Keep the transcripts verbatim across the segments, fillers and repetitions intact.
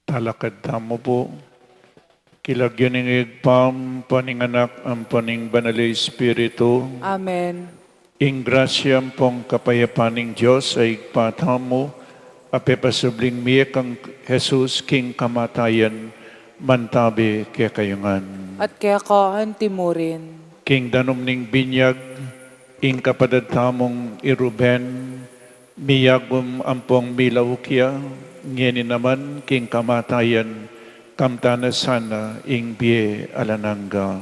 Talakad tamu pu. King lagyu ning Ibpa, ampo ning Anak, ampo ning Banal a Espiritu. Amen. Ing grasya ampong kapayapan ning Dios a Ibpa tamu, a pepasubling mie kang Jesus king kamatayan, mantabi kekayu ngan. At keka anti murin. King danum ning binyag, ing kapatad tamung i Ruben, miyagum ampong milauk ya, ngeni naman king kamatayan, kamtan na sana ing bie alang angga.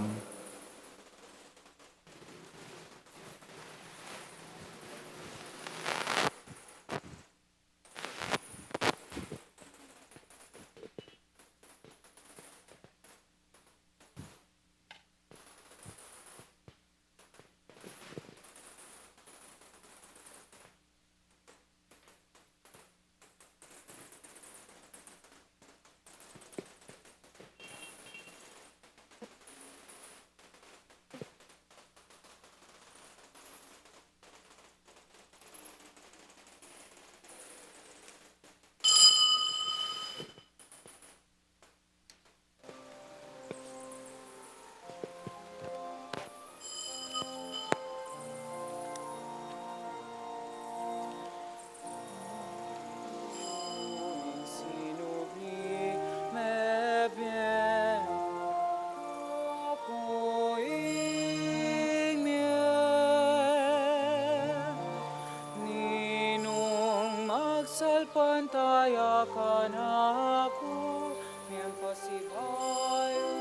Ninung magsalpantaya kanaku, miyang pasibayu,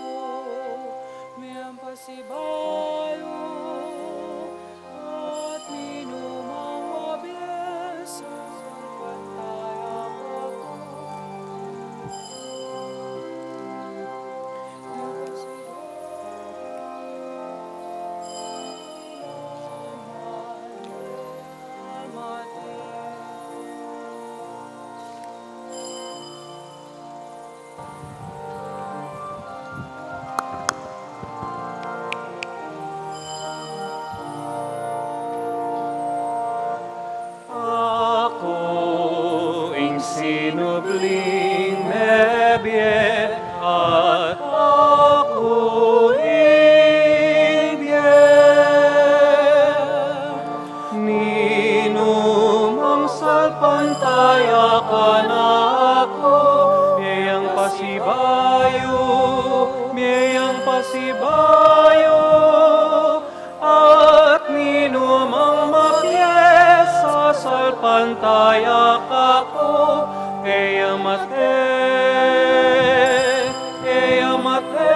miyang pasibayu, at ninumang mabie, sasalpantaya kaku. Aku ing sinubling mebie, at aku ing bie. Ninumang salpantaya kanaku, mie yang pasibayu, mie yang pasibayu, at ninumang mabie, sasalpantaya kaku, e ya mate, e ya mate.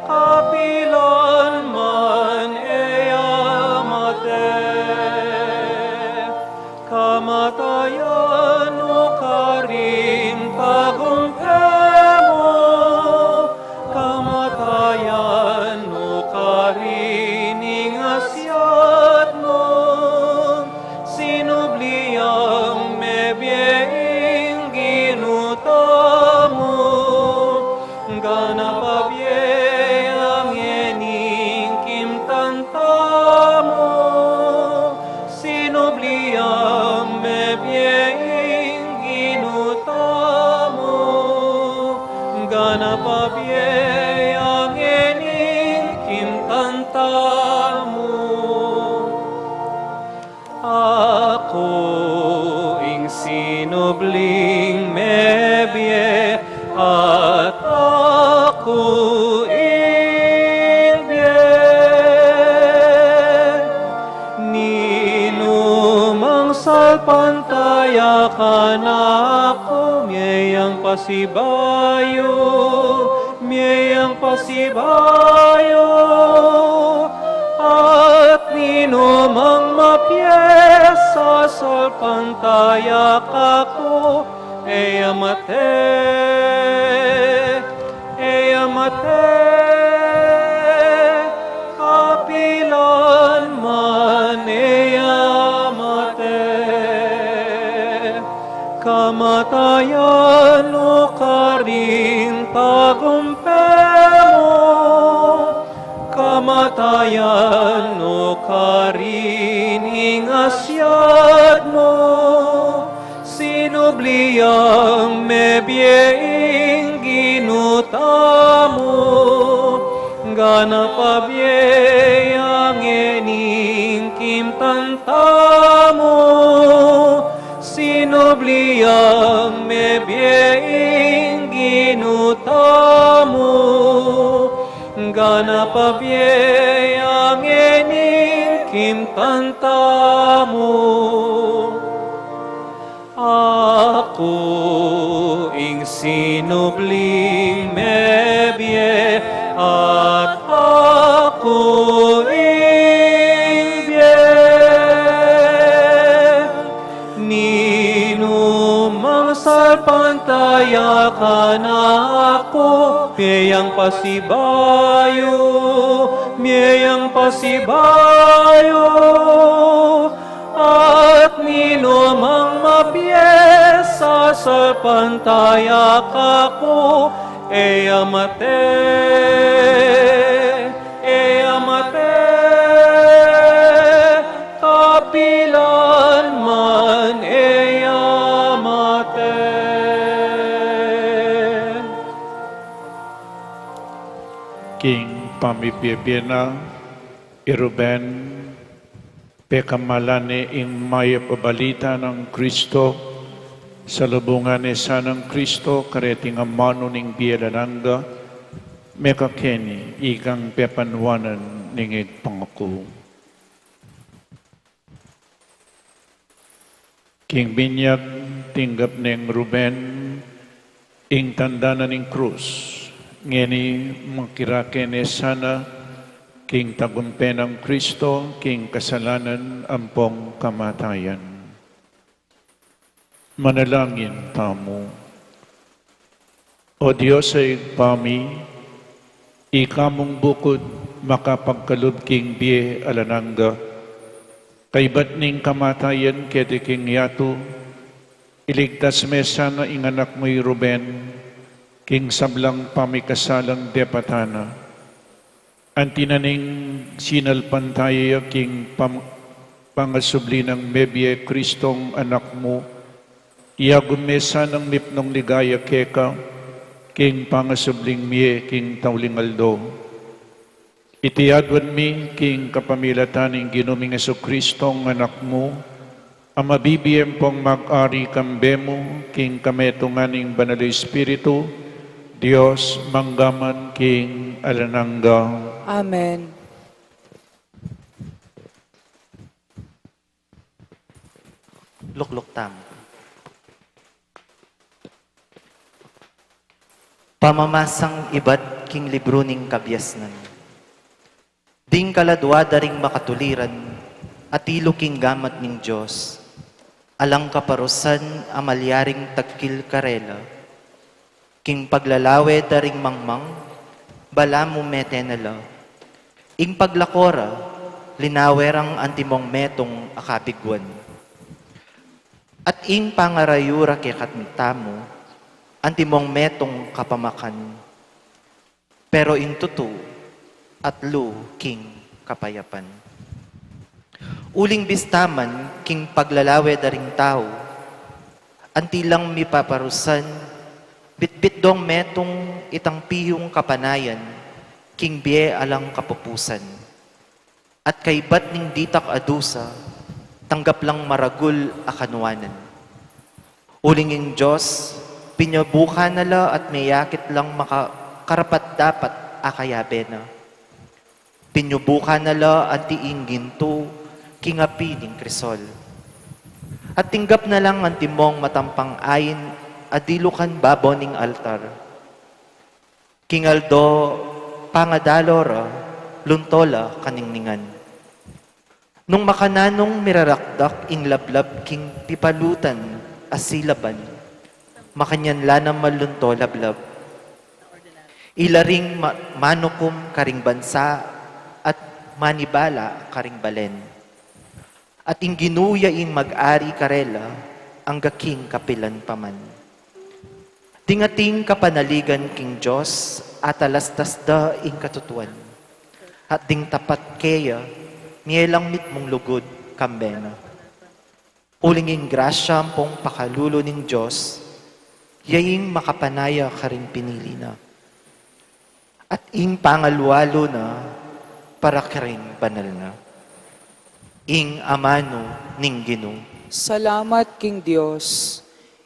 Kapilan man e ya mate. Kamatayan, nukarin tagumpe mu, kamatayan, nukarin ing asyat mu. Sinubli yang mebie ing Ginu tamu, ganap a bie ya ngening kimtan tamu. Sinubli yang mebie ing Ginu tamu, ganap a bie ya ngening kimtan tamu. Aku ing sinubling mebie, at aku ing bie. Ninumang salpantaya kanaku, mie yang pasibayu, mie yang pasibayu, at ninumang mabie, sasalpantaya kaku, e ya mate, e ya mate, kapilan man e ya mate. Kamatayan, nukarin tagumpe mu, kamatayan, nukarin ing asyat mu. Sinu Sinubli yang mebie ing Ginu tamu, ganap a bie yang ngening kimtan tamu. Sinubli yang mebie ing Ginu tamu, ganap a bie yang ngening kimtan tamu. Aku ing sinubling mebie, at aku ing bie. Ninumang salpantaya kanaku, mie yang pasibayu, mie yang pasibayu. At ninumang mabie sasalpantaya kaku, e ya mate, e ya mate, kapilan man e ya mate. King pamibie-bie na, i Ruben, pekamalan ne ing mayap a balita nang Kristo, salubungan ne sa nang Kristo kareting amanu ning bie alang angga, mekakeni ikang pepanuanan ning pangaku. King binyag tinggap neng Ruben ing tanda na ning krus, ngeni makirake ne sana king tagumpe nang Kristo king kasalanan ampong kamatayan. Manalangin tamu. O Dios a Ibpa mi, ika mung bukud makapagkalub king bie alang angga, kaybat ning kamatayan keti king yatu, iligtas me sana ing anak mu i Ruben king sablang pamikasalang depatan na. Anti na ning sinalpantaya ya king pam-, pangasubli nang mebie Kristong Anak mu, iyagum me sanang mipnung ligaya keka king pangasubling mie king tauling aldo. Iti aduan mi king kapamilatan ning Ginu ming Jesukristong Anak mu, a mabibie ampong mag-ari kambe mu king kametungan ning Banal a Espiritu, Dios, mangga man king alang angga. Amen. Lukluk tamu. Pamamasang ibat king libru ning kabiasnan. Ding kaladua da ring makatuliran, atilu king gamat ning Dios, alang kaparusan a malyaring tagkil karela. King paglalawe da ring mangmang, balamu mete na la. Ing paglako ra, linawe rang antimong metung a kabiguan. At ing pangarayu ra kekatamu, antimong metung kapamakan. Pero ing tutu, atlu king kapayapan. Uling bista man king paglalawe da ring tau, anti lang mipaparusan, bitbit dong metung itang pihung kapanayan, king bie alang kapupusan. At kaybat ning ditak a dusa, tanggap lang maragul a kanuanan. Uling ing Dios, pinyabuka na la at meyakit lang maka-, karapat-dapat a kayabe na. Pinyubukan na la anti ing gintu king api ning krisol. At tinggap na lang antimong matampang ain a dilukan babo ning altar. King aldo pangadalo ra, lunto la kaningningan. Nung makananung mirarakdak ing lablab king pipalutan a silaban, makanyan la naman lunto lablab. Ila ring ma-, manukum karing bansa at manibala karing balen. At ing Ginu ya ing mag-ari karela, angga king kapilan pa man. Ding ating kapanaligan king Dios, atalastas da ing katutuan. At ding tapat keya, mie lang mitmung lugud kambe na. Uling ing grasya ampong pakalulu ning Dios, ya ing makapanaya karing pinili na, at ing pangalualu na para karing banal na. Ing amanu ning Ginu. Salamat king Dios.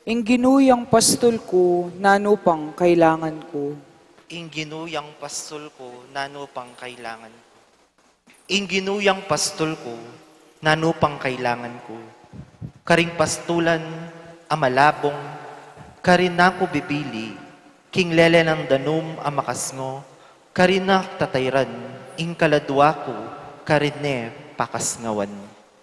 Ing Ginu yang pastul ku, nanu pang kailangan ku? Ing Ginu yang pastul ku, nanu pang kailangan ku? Ing Ginu yang pastul ku, nanu pang kailangan ku? Karing pastulan a malabung, karin na ku bibili, king lele nang danum a makasngo, karin na tatayran, ing kaladua ku, karin ne pakasngawan.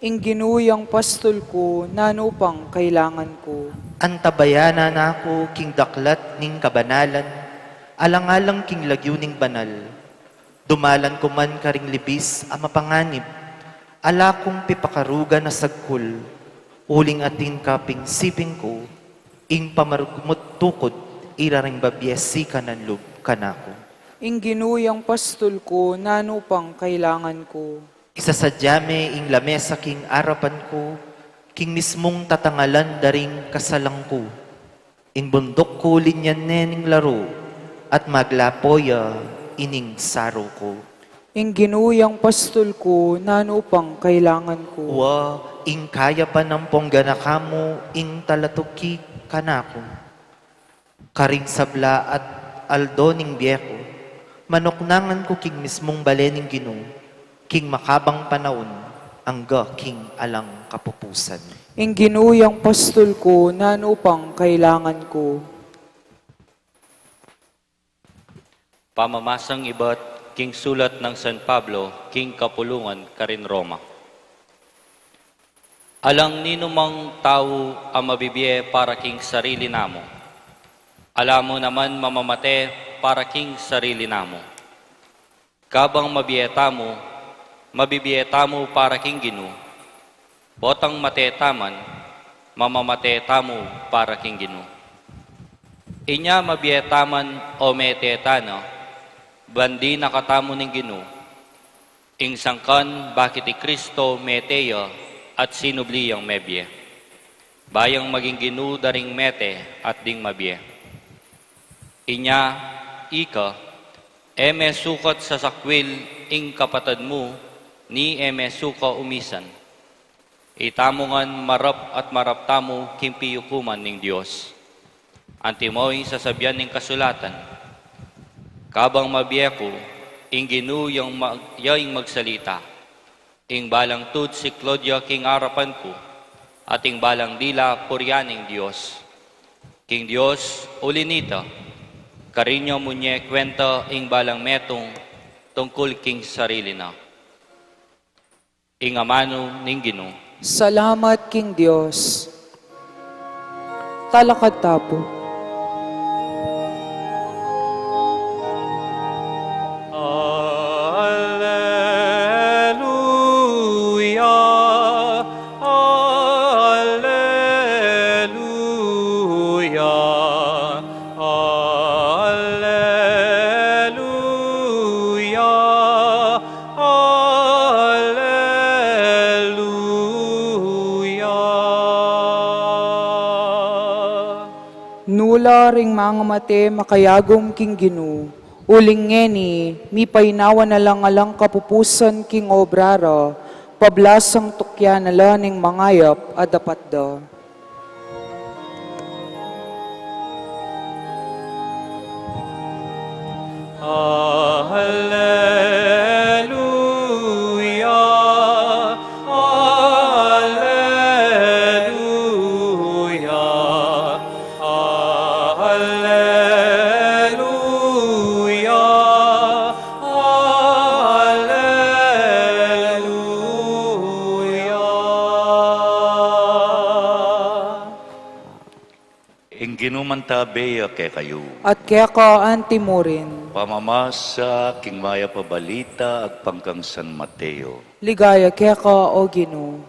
Ing Ginu yang pastul ku, nanu pang kailangan ku? Antabayanan na ku king daklat ning kabanalan, alang-alang king lagyu ning banal. Dumalan ku man karing libis a mapanganib, ala kung pipakarugan a sagkul, uling atin kaping siping ku, ing pamarugmut tukud, ira ring babie sikanan lub kanaku. Ing Ginu yang pastul ku, nanu pang kailangan ku? Isasadya me ing lamesa king arapan ku, king mismung tatangalan da ring kasalang ku. Ing bunduk ku linyan ne ning laru, at maglapo ya ining saru ku. Ing Ginu yang pastul ku, nanu pang kailangan ku? Wa, ing kayapan ampong ganaka mu ing talatuki kanaku. Karing sabla at aldo ning bie ku, manuknangan ku king mismung bale ning Ginu, king makabang panaun, angga king alang kapupusan. Ing Ginu yang pastul ku, nanu pang kailangan ku? Pamamasang ibat king sulat nang San Pablo king kapulungan karin Roma. Alang ninumang tau a mabibie para king sarili namu, ala mu naman mamamate para king sarili namu. Kabang mabie tamu, mabibie tamu para king Ginu. Potang mate ta man, mamamate tamu para king Ginu. Inya mabie ta man o mete ta na, bandi na katamu ning Ginu, ing sangkan bakit i Kristo mete ya at sinubli yang mebie. Bayang maging Ginu da ring mete at ding mabie. Inya, ika, e me sukat sasakwil ing kapatad mu, ni e me suka umisan. Itamu ngan marap at marap tamu king piyukuman ning Dios. Antimo ing sasabian ning kasulatan, kabang mabie ku, ing Ginu yang mag-, ya ing magsalita. Ing balang tud siklod ya king arapan ku, at ing balang dila purian ing Dios. King Dios, uli nita, karin ya munye kwenta ing balang metung tungkul king sarili na. Ing amanu ning Ginu. Salamat king Dios. Talakad ta pu. Alleluia, alleluia, alleluia, alleluia. Nula ring mangamate makayagum king Ginu, uling ngeni, mipainawa na lang alang kapupusan king obra ra, pablasang tukyan na la ning mangayap a dapat da. Alleluia, alleluia, alleluia, alleluia. Ing Ginu mantabe ya kekayu. At keka anti murin. Pamamasa king mayap a balita agpang kang San Mateo. Ligaya keka, O Ginu.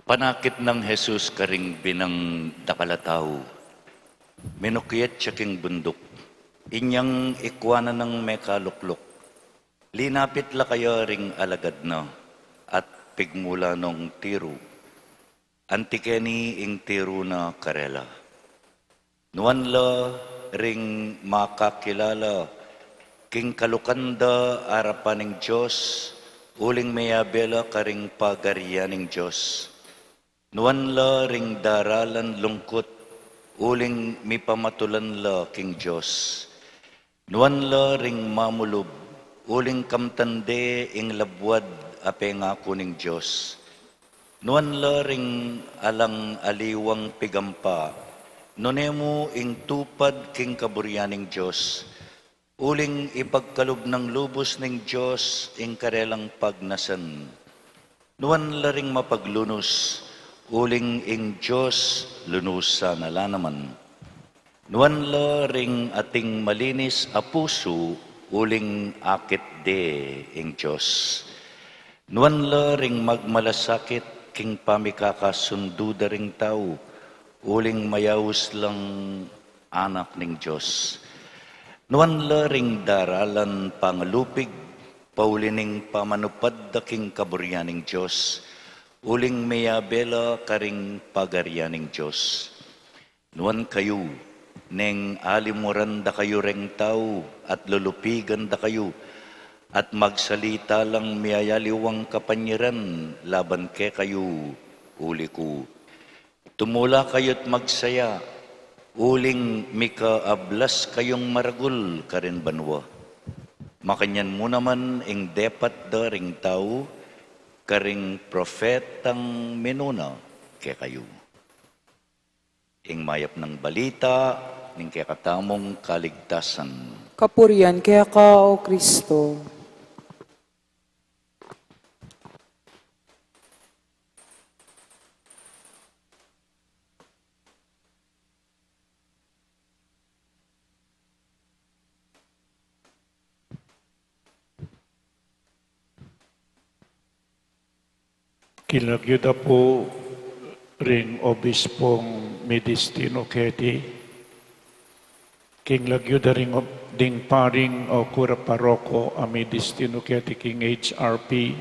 Panakit nang Jesus karing binang dakal a tau, minukyat ya king bunduk. Inyang ikuanan nang mekalukluk, linapit la kaya ring alagad na at pigmula nong tiru. Anti keni ing tiru na karela. Nuan la ring makakilala king kalukan da arapan ning Dios, uling meyabe la karing pagarian ning Dios. Nuan la ring daralan lungkut, uling mipamatulan la king Dios. Nuan la ring mamulub, uling kamtan de ing labuad a pengaku ning Dios. Nuan la ring alang aliwang pigampa, nune mu ing tupad king kaburian ning Dios, uling ipagkalub nang lubus ning Dios ing karelang pagnasan. Nuan la ring mapaglunus, uling ing Dios lunusan na la naman. Nuan la ring ating malinis a pusu, uling akit de ing Dios. Nuan la ring magmalasakit king pamikakasundu da ring tau, uling mayaus lang anak ning Dios. Nuan la ring daralan pangalupig, pauli ning pamanupad da king kaburian ning Dios, uling meyabe la karing pagarian ning Dios. Nuan kayu, neng alimuran da kayu reng tau, at lulupigan da kayu, at magsalita lang miyayaliwang kapanyaran laban kekayu, uli ku. Tumula kayu't magsaya, uling mikaablas kayung maragul karin banua. Makanyan mu naman ing depat da ring tau karing propetang minuna kekayu. Ing mayap nang balita ning kekatamung kaligtasan. Kapurian keka, O Kristo. Kilagyu da pu ring obispong midistinu keti. King lagyu da ring ob-, ding paring o kura paroko a midistinu keti king H R P.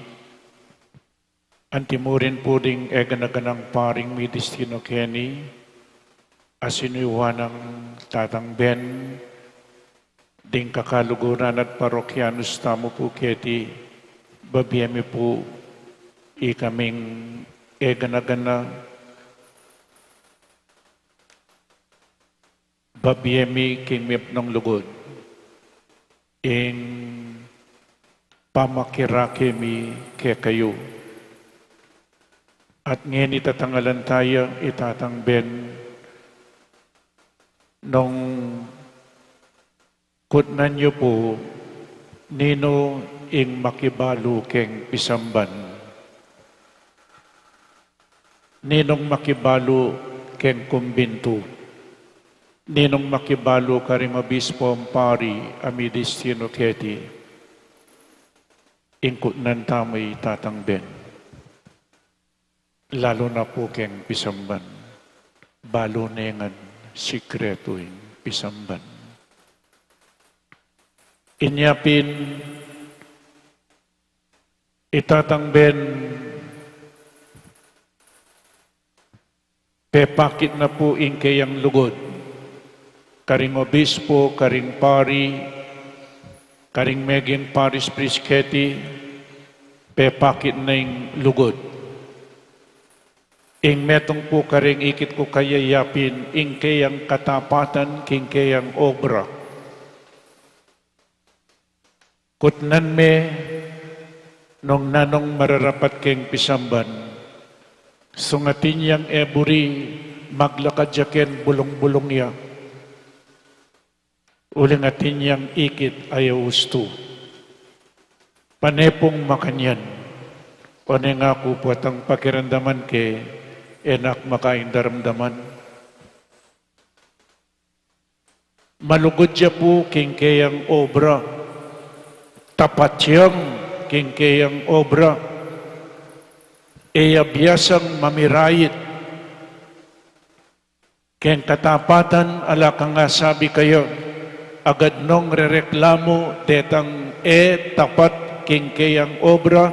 Antimurin pu ding eganaganang paring midistinu keni, a sinuiwan nang Tatang Ben, ding kakaluguran at parokyanus tamu pu keti, babie mi pu ikaming eganagana, babie mi king mipnung lugud ing pamakirake mi kekayu. At ngeni tatangalan taya i Tatang Ben nung kutnan yu pu ninu ing makibalu keng pisamban. Ninung makibalu keng kumbintu, ninung makibalu karing obispo, pari, a midistinu keti, ing kutnan tamu i Tatang Ben. Lalu na pu keng pisamban, balu ne ngan sikretu ing pisamban. Inya pin, i Tatang Ben, pepakit na pu ing keyang lugud. Karing obispo, karing pari, karing meging parish priest keti, pepakit na ing lugud. Ing metung pu karing ikit ku kaya yapin, ing keyang katapatan king keyang obra. Kutnan me nung nanung mararapat keng pisamban, sung atin yang e buri maglakad ya keng bulung-bulung ya, uling atin yang ikit a e ustu. Pane pung makanyan, o ne nga ku pu atang pakiramdaman ke, e na ku makain daramdaman. Malugud ya pu king keyang obra. Tapat yang king keyang obra. E ya biasang mamirait. Keng katapatan, ala kang asabi kaya, agad nong rereklamu detang e tapat king keyang obra,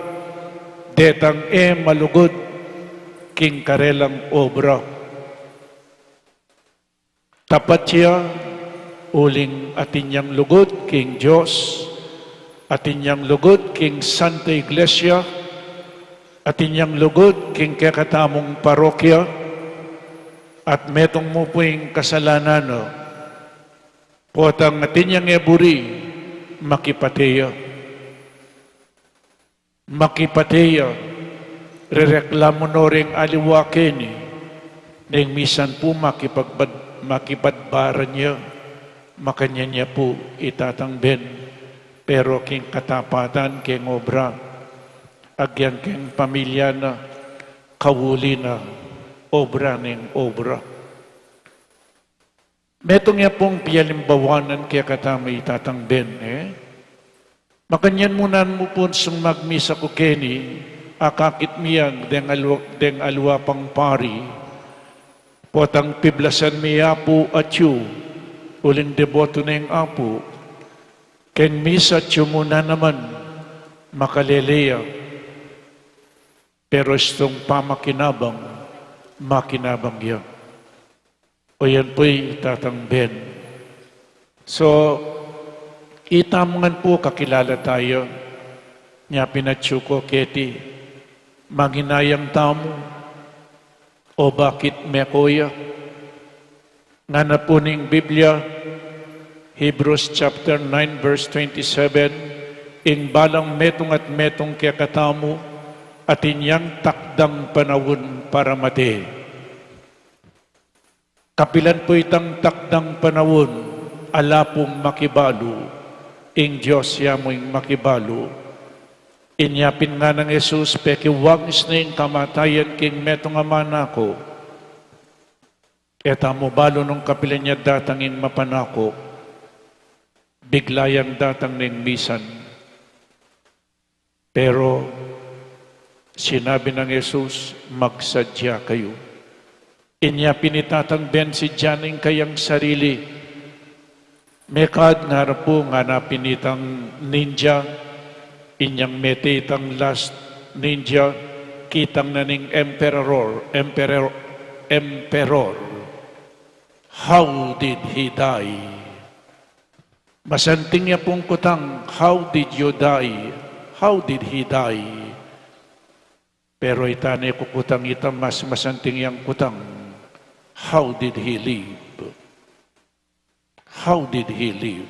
detang e malugud king karelang obra. Tapat ya, uling atin yang lugud king Dios, atin yang lugud king Santa Iglesia, atin yang lugud king kekatamung parokya, at metung mu pu ing kasalanan na, potang atin yang e buri, makipate ya. Makipate ya, rereklamu no ring aliwa keni, neng misan pu makipagpad-, makipagbaran ya, makanyan ya pu i Tatang Ben, pero king katapatan, keng obra, agyan keng pamilya na, kauli na, obra neng obra. Metung ya pung pialimbawanan kekatamu i Tatang Ben, e? Makanyan mu nan mu pung magmisa ku keni, akakit mi yang deng aliwa, deng aliwa pang pari, potang piblasan mi Apu atyu, uling deboto neng Apu, keng misa atyu mu na naman, makalele ya. Pero istung pamakinabang, makinabang ya. O yan pu i Tatang Ben. So, ita mu ngan pu kakilala tamu, nya pin atyu ku keti, manginayang tamu, o bakit meko ya? Ngana pu ning Biblia, Hebrews chapter nine, verse twenty-seven, ing balang metung at metung kekatamu, atin yang takdang panaun para mate. Kapilan pu itang takdang panaun, ala pung makibalu, ing Dios ya mu ing makibalu. Inya pin nganang Jesus, pekiwangis na ing kamatayan king metung a manako. E tamu balu nung kapilan ya datang ing mapanako, bigla yang datang neng misan. Pero sinabi nang Jesus, "Magsadya kayu." Inya pin i Tatang Ben, sidya ne ing kayang sarili. Mekad ngara pu, ngana pin itang ninja, inyang mete itang last ninja, kitang na ning emperor, emperor, emperor. How did he die? Masanting ya pung kutang, "How did you die? How did he die?" Pero ita ne kukutang ita, mas masanting yang kutang, "How did he live? How did he live?"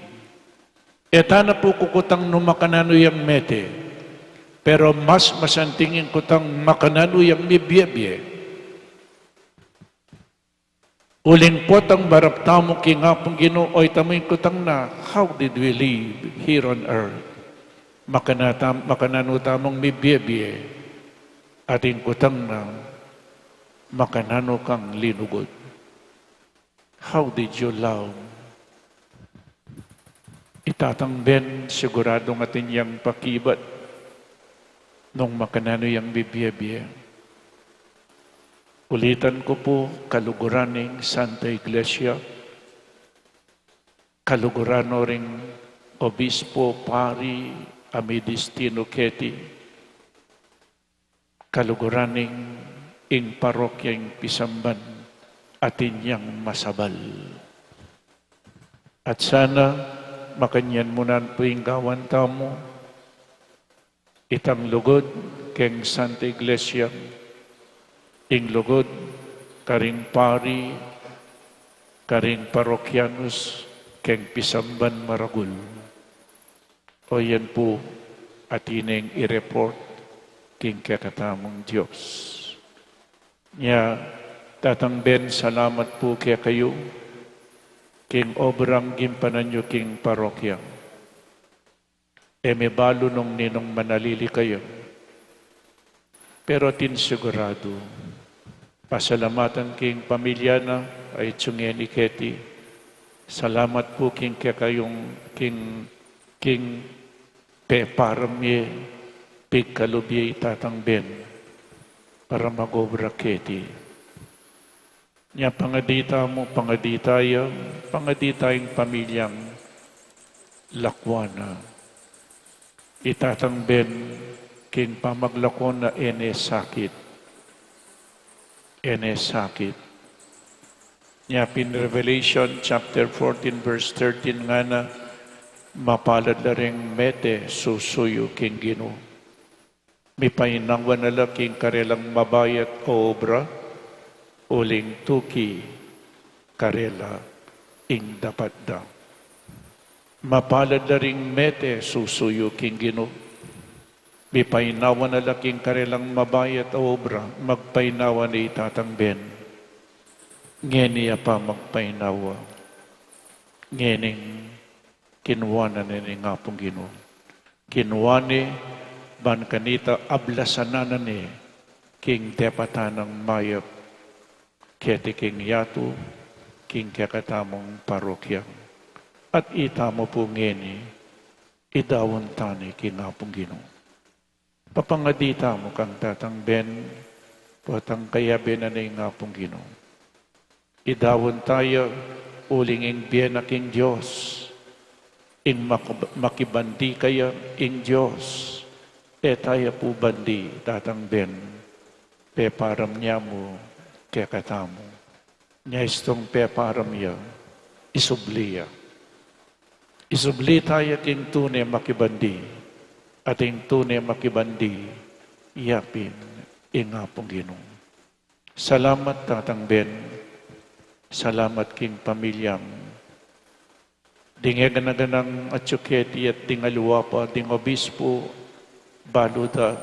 E ta na pu kukutang nung makananu yang mete, pero mas masanting ing kutang makananu yang mibie-bie. Uling potang marap tamu king Apung Ginu, o ita mu ing kutang na, "How did we live here on earth?" Makana tam-, makananu tamung mibie-bie. At ing kutang na, makananu kang linugud? How did you love? I Tatang Ben, siguradung atin yang pakibat nung makananu yang mibie-bie. Ulitan ku pu, kaluguran ning Santa Iglesia, kaluguran no ring obispo, pari, a mi destinu keti, kaluguran ning ing parokya ing pisamban atin yang masabal. At sana makanyan mu nan pu ing gawan tamu, itang lugud keng Santa Iglesia, ing lugud karing pari, karing parokyanus, keng pisamban maragul. O yan pu, atin neng i-report king kekatamung Dios. Nya, Tatang Ben, salamat pu kekayu king obrang gimpanan yu king parokya. E mi balu nung ninung manalili kayu. Pero atin siguradu, pasalamatan king pamilya na, a itsu ngeni keti. Salamat pu king kekayung, king, king peparam ye, pigkalub ye i Tatang Ben. para mag-obra keti. Nya pangadi tamu, pangadi taya, pangadi tayang pamilyang lakuan na. I Tatang Ben, king pamaglakwan na e ne sakit. E ne sakit. Nya pin Revelation chapter fourteen verse thirteen ngana, mapalad la ring mete susuyu king Ginu. Mipainawa na la king karelang mabayat a obra, uling tuki karela ing dapat da. Mapalad la ring mete susuyu king Ginu. Mipainawa na la king karelang mabayat a obra, magpainawa ne i Tatang Ben. Ngeni ya pa magpainawa. Ngening kinua na ne ning Apung Ginu. Kinua ne ban kanita ablasan na ne king depatan nang mayap keti king yatu, king kekatamung parokya. At itamu pu ngeni, idaun tane king Apung Ginu. Papangadi tamu kang Tatang Ben, potang kayabe na ne ing Apung Ginu. Idaun taya, uling ing bie na king Dios, ing mak-, makibandi kaya ing Dios, e taya pu bandi, Tatang Ben, peparam ne mu kekatamu. Nya istung peparam ya, isubli ya. Isubli taya king tune makibandi, at ing tune makibandi, yapin ing Apung Ginu. Salamat, Tatang Ben. Salamat king pamilyam. Ding e gana-ganang atyu keti at ding aliwa pa, ding obispu, balu da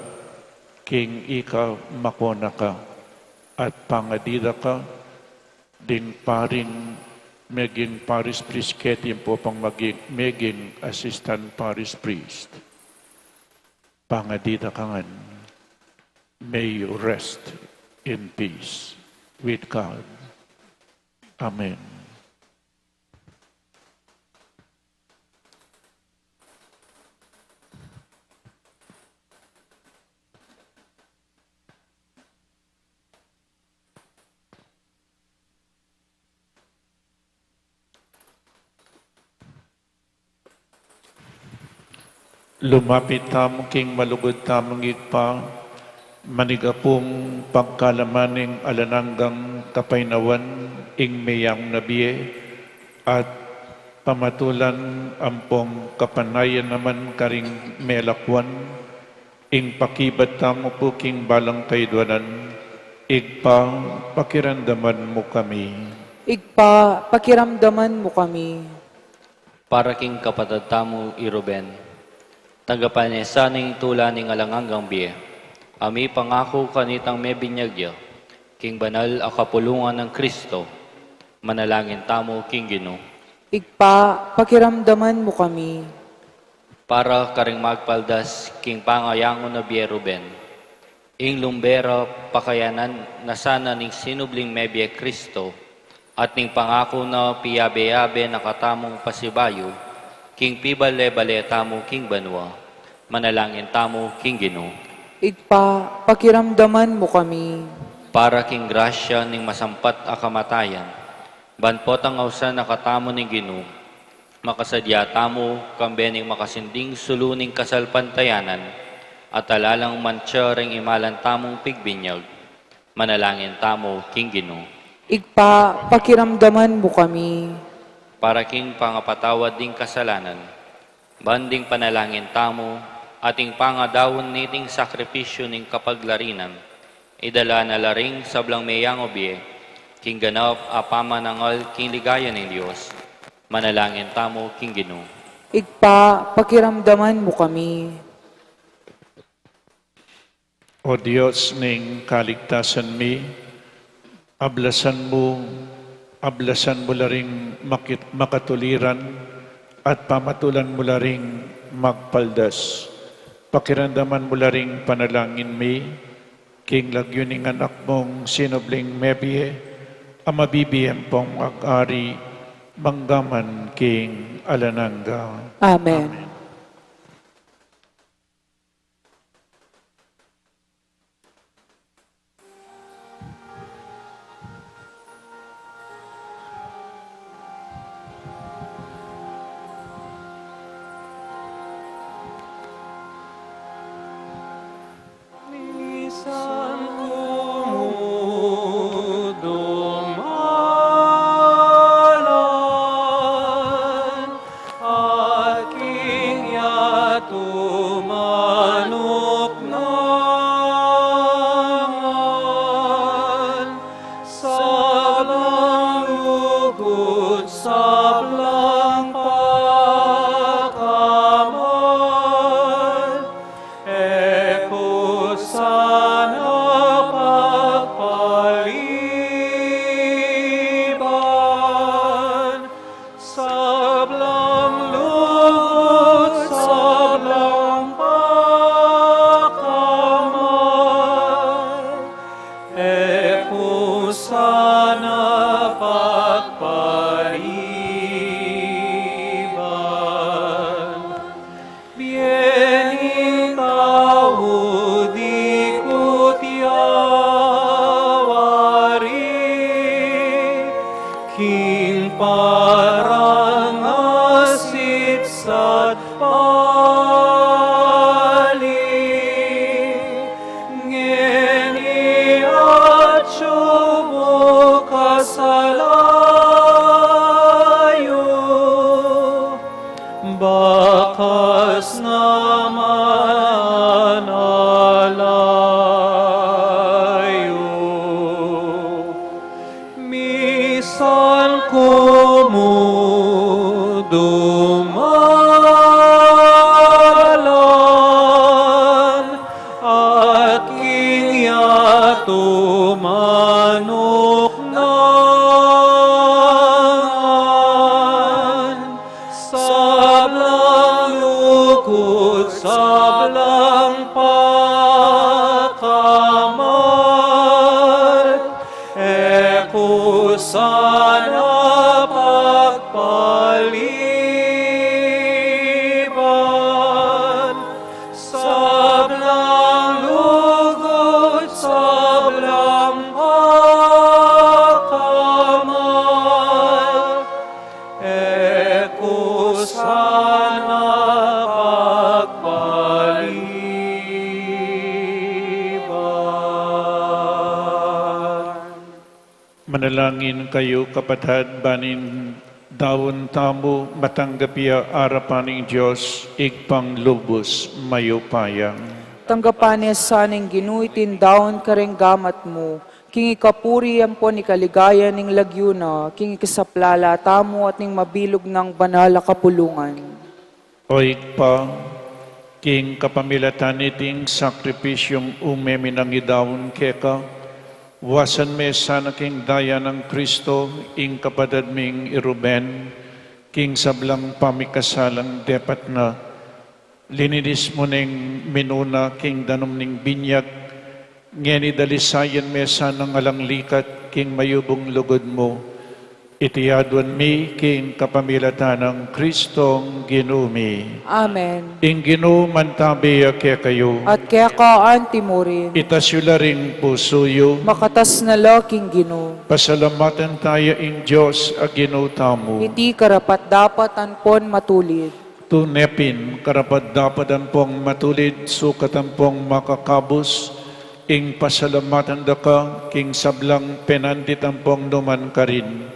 king ika makona ka, at pangadi da ka, ding paring meging parish priest keti, ing popang maging, meging assistant parish priest. Pangadi da ka ngan, may you rest in peace with God. Amen. Lumapit tamu king malugud tamung Ibpa, manigapung pagkalaman ning alang anggang kapaynawan ing meyang na bie, at pamatulan ampong kapanayan naman karing melakwan, ing pakibat tamu pu king balang kayduanan, Ibpa, pakiramdaman mu kami. Ibpa, pakiramdaman mu kami. Para king kapatad tamu i Ruben, tagapanesa ning tula ning alang anggang bie, a mipangaku kanitang mebinyag ya king banal a kapulungan nang Kristo, manalangin tamu king Ginu. Ibpa, pakiramdaman mu kami. Para karing magpaldas king pangayangu na bie Ruben, ing lumbe ra pakayanan na sana ning sinubling mebie Kristo, at ning pangaku na piyabe-yabe na katamung pasibayu, king pibale-bale tamu king banua, manalangin tamu king Ginu. Ibpa, pakiramdaman mu kami. Para king grasya ning masampat a kamatayan, ban potang ausan na katamu ning Ginu, makasadya tamu kambe ning makasinding sulu ning kasalpantayanan, at ala lang mantsa ring imalan tamung pigbinyag, manalangin tamu king Ginu. Ibpa, pakiramdaman mu kami. Para king pangapatawad ding kasalanan, ban ding panalangin tamu, at ing pangadaun niting sakripisyu ning kapaglarinan, idala na la ring sablang meyang a bie king ganap a pamanangal king ligaya ning Dios. Manalangin tamu king Ginu. Ibpa, pakiramdaman mu kami. O Dios ning kaligtasan mi, ablasan mu, ablasan mu la ring makit-, makatuliran, at pamatulan mu la ring magpaldas. Pakiramdaman mu la ring panalangin mi, king lagyu ning Anak mung sinubling mebie, a mabibie ampong mag-ari, mangga man king alang angga. Amen. Amen. Manuknangan, sablang lugud, sablang pakamal, e ku sana pagpaliban. Sablang lugud, sablang pakamal, e ku sana pagpaliban. Bie ning tau di ku tiawari, king parang asit at pali, ngeni atyu mu kasalayu, bakas naman alayu. Misan ku mu dumalan, at king yatu manuknangan, sablang lugud, sablang pakamal, e ku sana pagpaliban. Sablang lugud, sablang pakamal, e ku sana pagpaliban. Manalangin kayu, kapatad, ban ing daun tamu matanggap ya arapan ning Dios, Ibpang lubus mayupaya. Tanggapan na sana ning Ginu iting daun kareng gamat mu, king ikapuri ampon ikaligaya ning lagyu na, king ikasaplala tamu at ning mabilug nang banal a kapulungan. O Ibpa, king kapamilatan niting sakripisyung ume mi nang idaun keka, wasan me sana king daya nang Kristo ing kapatad ming i Ruben, king sablang pamikasalang depat na, lininis mu neng minuna king danum ning binyag, ngeni dalisayan me sanang alang likat king mayubung lugud mu. Iti aduan mi king kapamilatan nang Kristong Ginu mi. Amen. Ing Ginu mantabi ya kekayu. At keka anti mu rin. Itas yu la ring pusu yu. Makatas na la king Ginu. Pasalamatan taya ing Dios a Ginu tamu. Iti karapat-dapat ampon matulid. Tune pin, karapat-dapat ampong matulid, sukat ampong makakabus, ing pasalamatan da ka, king sablang penandit ampong numan karin.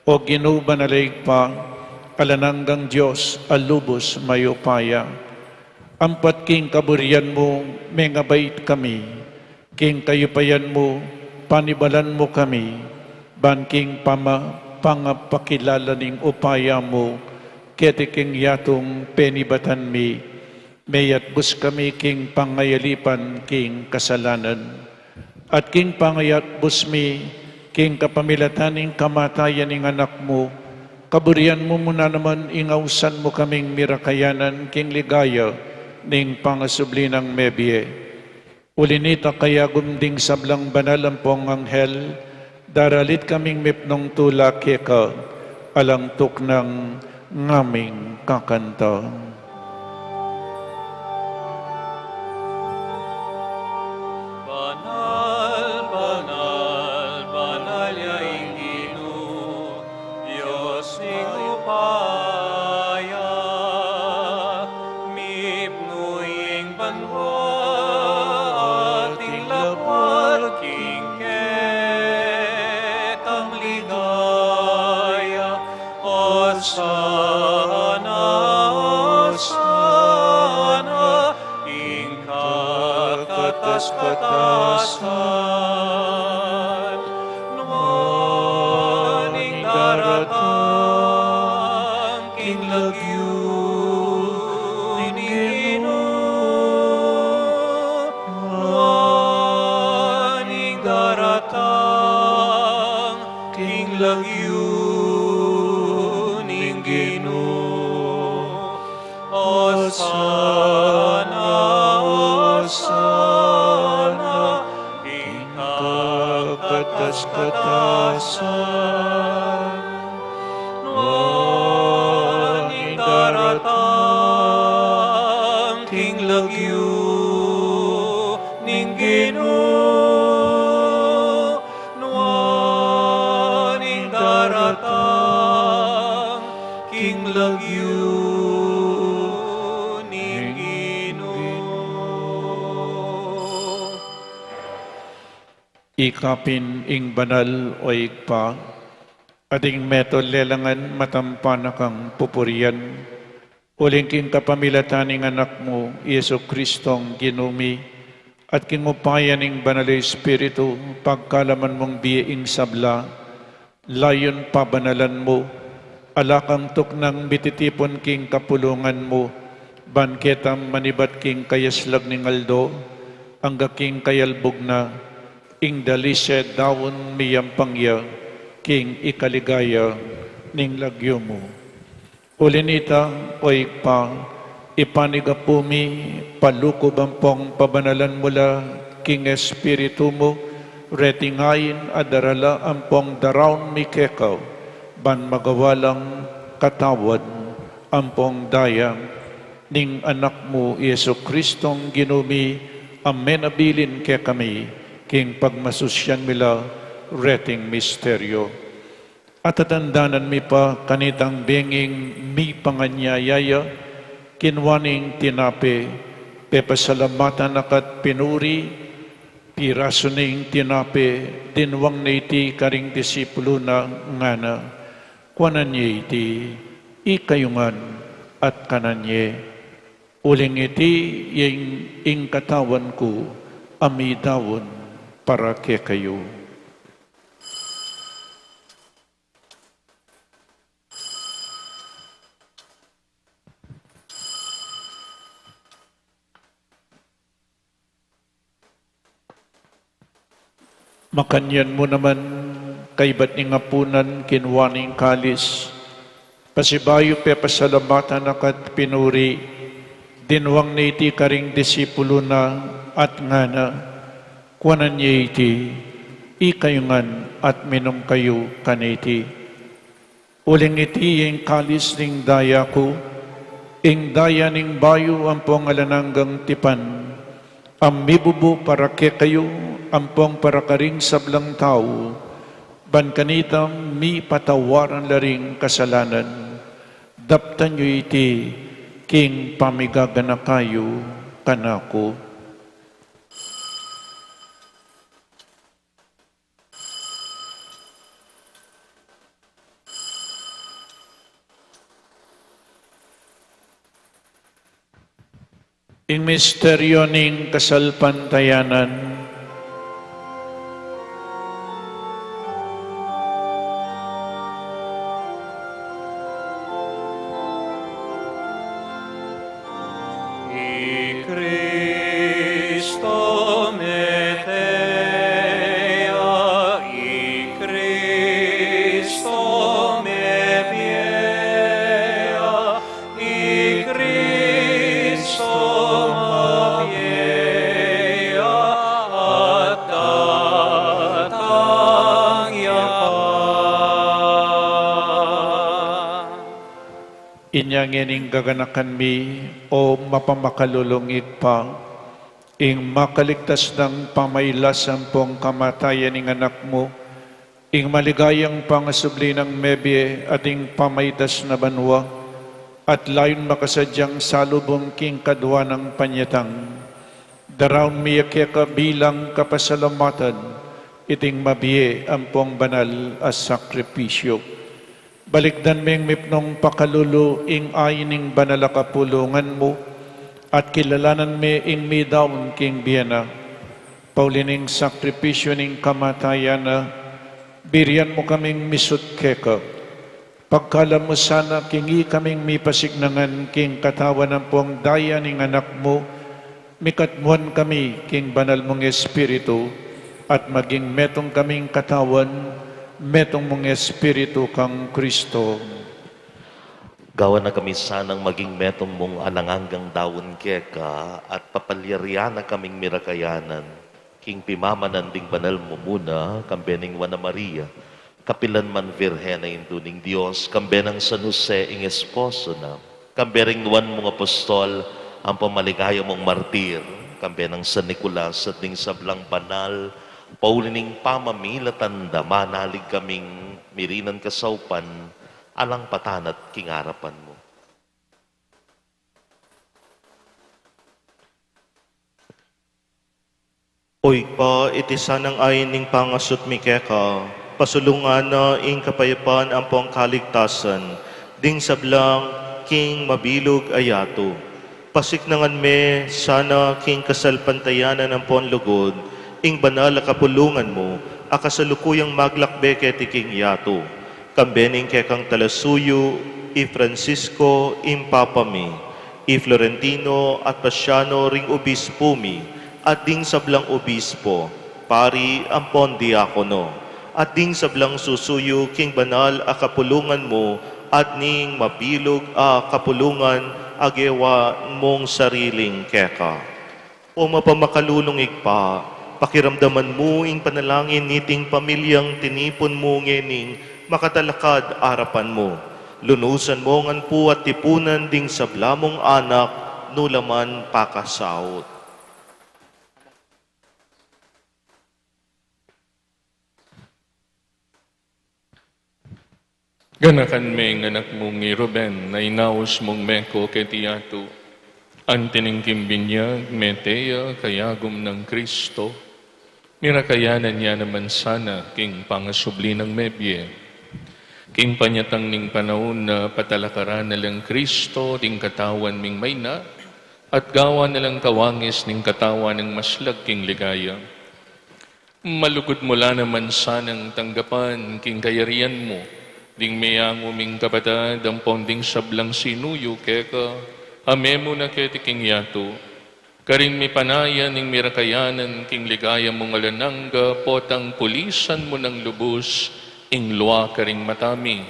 O Ginu, banal a Ibpa, alang anggang Dios, a lubus mayupaya. Ampat king kaburian mu, mengabait kami. King kayupayan mu, panibalan mu kami, ban king pama-, pangapakilala ning upaya mu, keti king yatung penibatan mi, meyatbus kami king pangayalipan king kasalanan. At king pangayatbus mi, king kapamilatan ning kamatayan ning Anak mu, kaburian mu mu na naman ing ausan mu kaming mirakayanan king ligaya ning pangasubli nang mebie. Uli nita, kayagum ding sablang banal ampong anghel, daralit kaming mipnung tula keka, alang tuknang ngaming kakanta. Banal, banal, banal ya ing Ginu, Dios ning upaya, mipnu ing banua at ing labuad king kekang ligaya. Osana, Osana, katasan, nuan ing daratang king lagyu ning Ginu, nuan ing daratang king lagyu ning Ginu. Osana, Osana, ing kakatas-katasan. Nuan ing daratang king lagyu ning Ginu, nuan ing daratang king lagyu ning Ginu. Ikapin ing banal, o Ibpa, at ing metung lelangan matampa na kang pupurian, uling king kapamilatan ning Anak mu, Jesu-Cristong Ginu mi, at king upaya ning Banal a Espiritu, pagkalaman mung bie ing sabla, layun pabanalan mu, ala kang tuknang mititipun king kapulungan mu, ban ketang manibat king kayaslag ning aldo, angga king kayalbug na, ing dalise daun miyampang ya king ikaligaya ning lagyu mu. Uli nita, o Ibpa, ipanigapu mi, palukub ampong pabanalan mu la king Espiritu mu, reting ain a darala ampong daraun mi keka, ban magawa lang katawan ampong daya ning Anak mu, Jesu-Cristong Ginu mi, a menabilin kekami king pagmasusian mi la reting misteryu. At tatandanan mi pa kanitang benging mipanganyaya ya, kinua ne ing tinape, pepasalamatan na ka't pinuri, pirasu ne ing tinape, dinwang ne iti karing disipulu na, ngana: Kuanan ye iti, ikayu ngan at kanan ye, uling iti ya ing, ing katawan ku a midaun para kekayu. Makanyan mu naman, kaybat ning apunan, kinua ne ing kalis, pasibayu pepasalamatan na ka't pinuri, dinwang ne iti karing disipulu na at ngana: Kuanan ye iti, ikayu ngan at minum kayu kaniti, uling iti ya ing kalis ning daya ku, ing daya ning bayu ampong alang anggang tipan, a mibubu para kekayu ampong para karing sablang tau, ban kanita mipatawaran la ring kasalanan. Daptan yu iti king pamigaganaka yu kanaku. Ing misteryu ning kasalpantayanan. I Kristo mete ya, i Kristo mebie ya, i Kristo mabie ya, at datang ya pa. Inya ngeni gaganakan mi, o mapamakalulung Ibpa, ing makaligtas nang pamailas ampong kamatayan ning Anak mu, ing maligayang pangasubli nang mebie at ing pamaitas na banua, at layun makasadyang salubung king kadua nang panyatang. Daraun mi ya keka bilang kapasalamatan iting mabie ampong banal a sakripisyu. Balikdan ming mipnung pakalulu ing ain ning banal a kapulungan mu, at kilalanan mi ing midaun king bie na. Pauli ning sakripisyu ning kamatayan na, birian mu kaming misut keka. Pagkalam mu sana king ikaming mipasiknangan king katawan ampong daya ning Anak mu, mikatmuan kami king banal mung Espiritu, at maging metung kaming katawan, metung mung Espiritu kang Kristo. Gawan na kami sanang maging metung mung alang anggang daun keka, at papalyarian na kaming mirakayanan, king pimamanan ding banal mumuna, kambe ning Nuan a Maria, kapilan man Virgen a Indu ning Dios, kambe nang San Jose ing esposo na, kambe ring nuan mung apostol, ampong maligaya mung martir, kambe nang San Nicolas at ding sablang banal, pauli ning pamamilatan da, manalig kaming mirinan kasaupan, alang patanat king arapan mu. O Ibpa, iti sanang ain ning pangasut mi keka, pasulungan na ing kapayapan ampong kaligtasan ding sablang king mabilug a yatu. Pasiknangan me sana king kasalpantayanan ampong lugud ing banal a kapulungan mu a kasalukuyang maglakbe keti king yatu. Kambe ning kekang talasuyu, i Francisco, ing Papa mi, i Florentino at Paciano ring obispo mi, at ding sablang obispo, pari ampon diakono, at ding sablang susuyu king banal a kapulungan mu, at ning mabilug a kapulungan a gewa mung sariling keka. O mapamakalulung Ibpa, pakiramdaman mu ing panalangin niting pamilyang tinipun mu ngening makatalakad arapan mu. Lunusan mu ngan pu at tipunan ding sabla mung anak, nu la man pakasaut. Ganakan me ing anak mung i Ruben, a inaus mung meko keti yatu. Anti ning king binyag, mete ya kayagum nang Kristo. Mirakayanan ya naman sana king pangasubli nang mebie. King panyatang ning panaun na patalakaran na lang Kristo, ding katawan ming mayna, at gawan na lang kawangis ning katawan nang maslag king ligaya. Malugud mu la naman sanang tanggapan king kayarian mu, ding meyangu ming kapatad ampon ding sablang sinuyu keka, a memuna keti king yatu. Karing mipanayan ning mirakayanan king ligaya mung alang angga, potang pulisan mu nang lubus ing lua karing mata mi.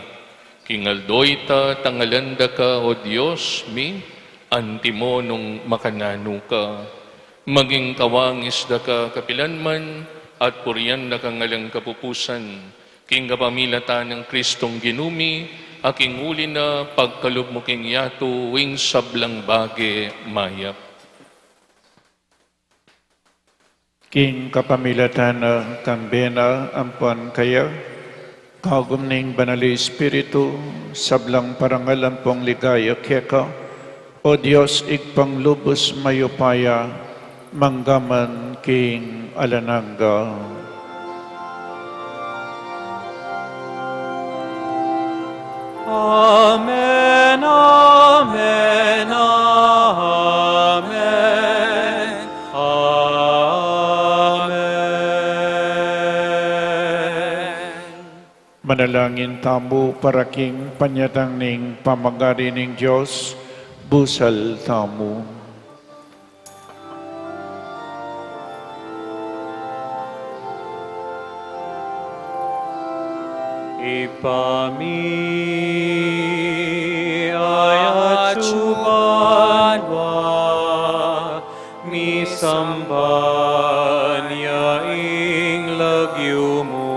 King aldo ita, tangalan da ka, O Dios mi, antimonung makananu ka. Maging kawangis da ka kapilan man, at purian da kang alang kapupusan. King kapamilatan nang Kristong Ginu mi, a king uli na pagkalub mu king yatu ing sablang bage mayap. King kapamilatan na, kambe na ampon kaya, kagum ning Banal a Espiritu, sablang parangal ampong ligaya keka, O Dios, Ibpang lubus mayupaya, mangga man king alang angga. Amen, amen, amen, amen. Manalangin tamu para king panyatang ning pamagari ning Dios, busal tamu. Ibpa mi, atsu ka banua, misamban ya ing lagyu mu.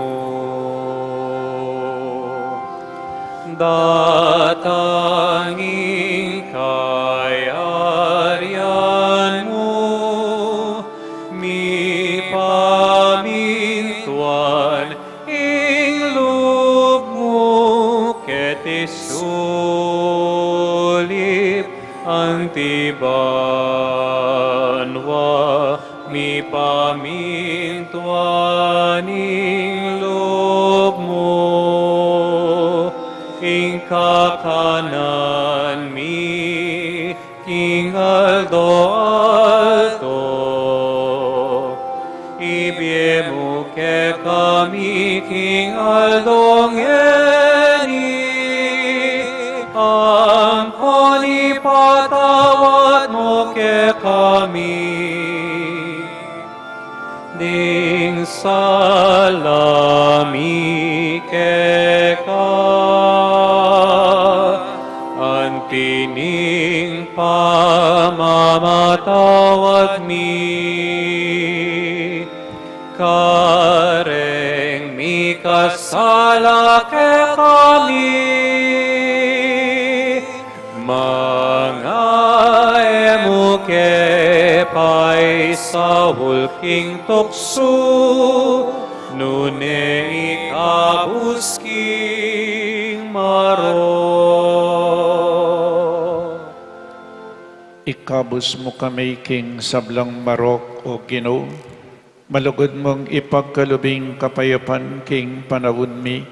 Datang ing kayarian mu, mipamintuan ing lub mu keti sulip anti banua, mipamintuan ing lub mu, ing kakanan mi king aldo-aldo, Ding sala mi keka, anti ning pamamatawad mi, kareng mikasala kekami, manga e mu ke paisaul king tuksu, nune ikabus king marok. Ikabus mu kami king sablang marok, O Ginu, malugud mung ipagkalub ing kapayapan king panaun mi,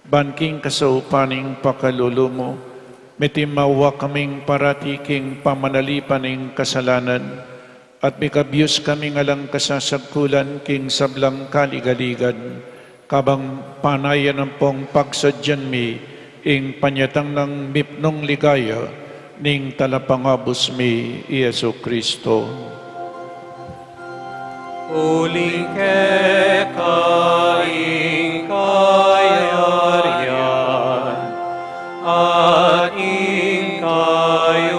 ban king kasaupan ning pakalulu mu, mitimawa kaming parati king pamanalipan ning kasalanan, at mikabus kaming alang kasasagkulan king sablang kaligaligan, kabang panayan ampong pagsadyan mi ing panyatang nang mipnung ligaya ning Talapangabus mi, i Jesu Cristo. Uling keka ing kayarian, at ing kayupayan,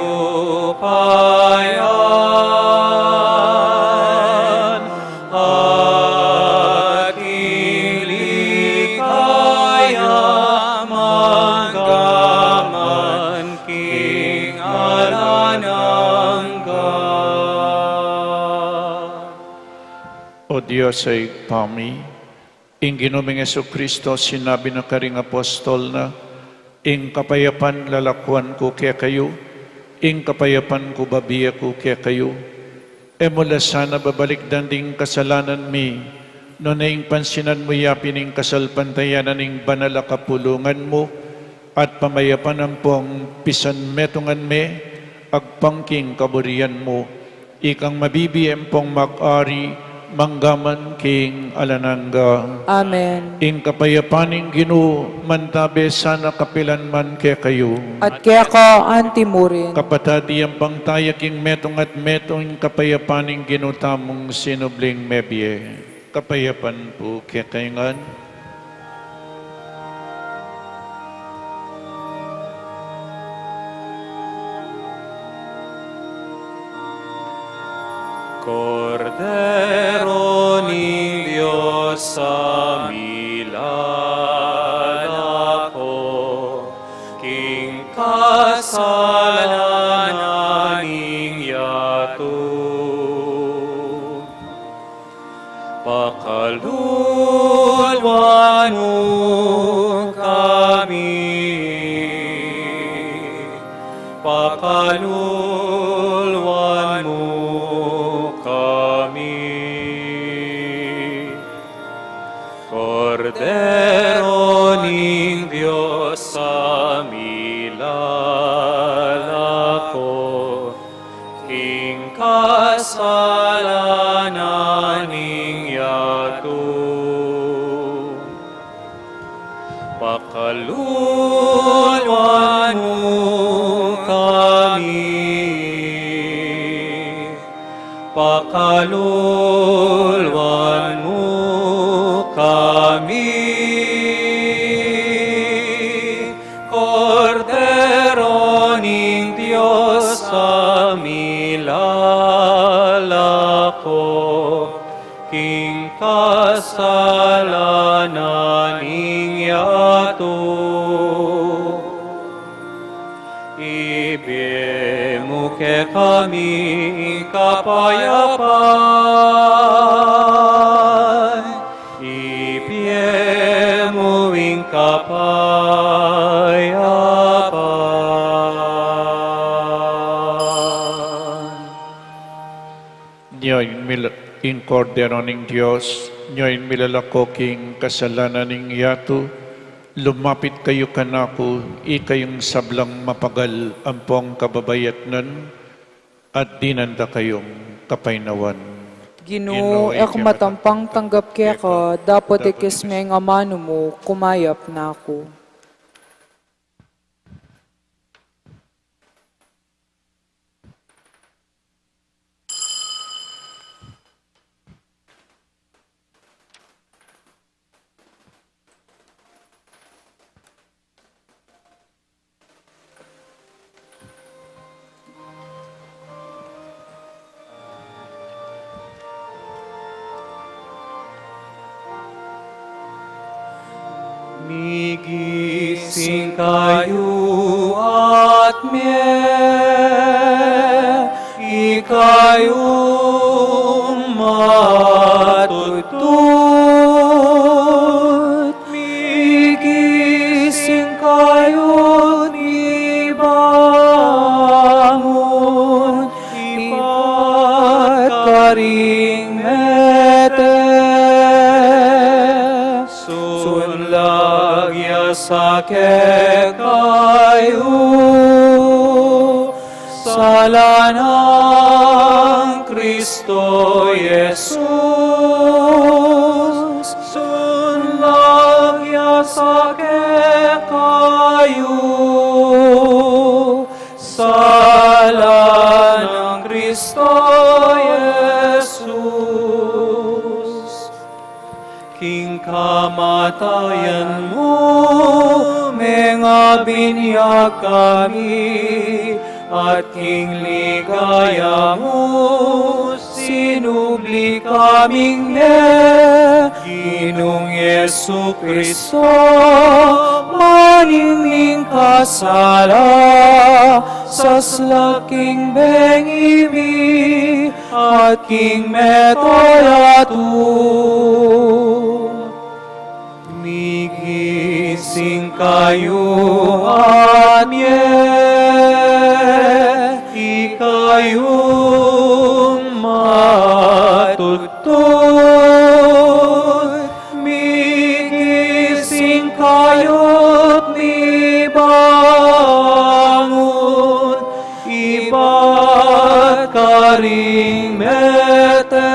at ing ligaya manggaman king alang angga. O Dios a Ibpa mi, ing Ginu ming Jesu Cristo sinabi na karing apostol na, "Ing kapayapan lalakuan ku kekayu, ing kapayapan ku babie ku kekayu." E mu la sana babalikdan ding kasalanan mi, nune ing pansinan mu ya pin ing kasalpantayanan ning banal a kapulungan mu, at pamayapan ampong pisanmetungan me agpang king kaburian mu, ikang mabibie ampong mag-ari manggaman king alang angga. Amen. Ing kapayapan ning Ginu mantabe sana kapilan man kekayu. At keka anti murin. Kapatad, iyampang taya king metung at metung ing kapayapan ning Ginu tamung sinubling mebie. Kapayapan pu kekayu ngan. Kordero ning Dios a milalako king kasalanan ning yatu. Pakaluluan mu kami. Pakaluluan mu kami. Kordero ning Dios a milalako king kasalanan ning yatu. Pakaluluan mu kami. Pakaluluan mu kami. Kordero ning Dios a milalako king kasalanan ning yatu. Ibie mu kekami ing kapayapan. Ibie mu ing kapayapan. Nyo ing mil-, ing Kordero ning Dios, nyo ing milalako king kasalanan ning yatu, lumapit kayu kanaku, ikayung sablang mapagal ampong kababayatnan, at dinan da kayung kapaynawan. Ginu, e ku matampang tanggap keka, dapot ikis me ing amanu mu, kumayap na ku. Migising kayu at mie, ikayung matutut. Migising kayu, mibangun, ibat karing mete. Sunlag ya sa kekayu, sala nang Kristo Jesus. Sunlag ya sa kekayu, sala nang Kristo Jesus. King kamatayan mu, mengabinyag kami, at king ligaya mu, sinubli kaming mie, Ginung Jesu Kristo, maningning ka sala, sasla king bengi mi, at king mete yatu. Migising kayu at mie, ikayung matutut. Migising kayu't mibangun, ibat karing mete.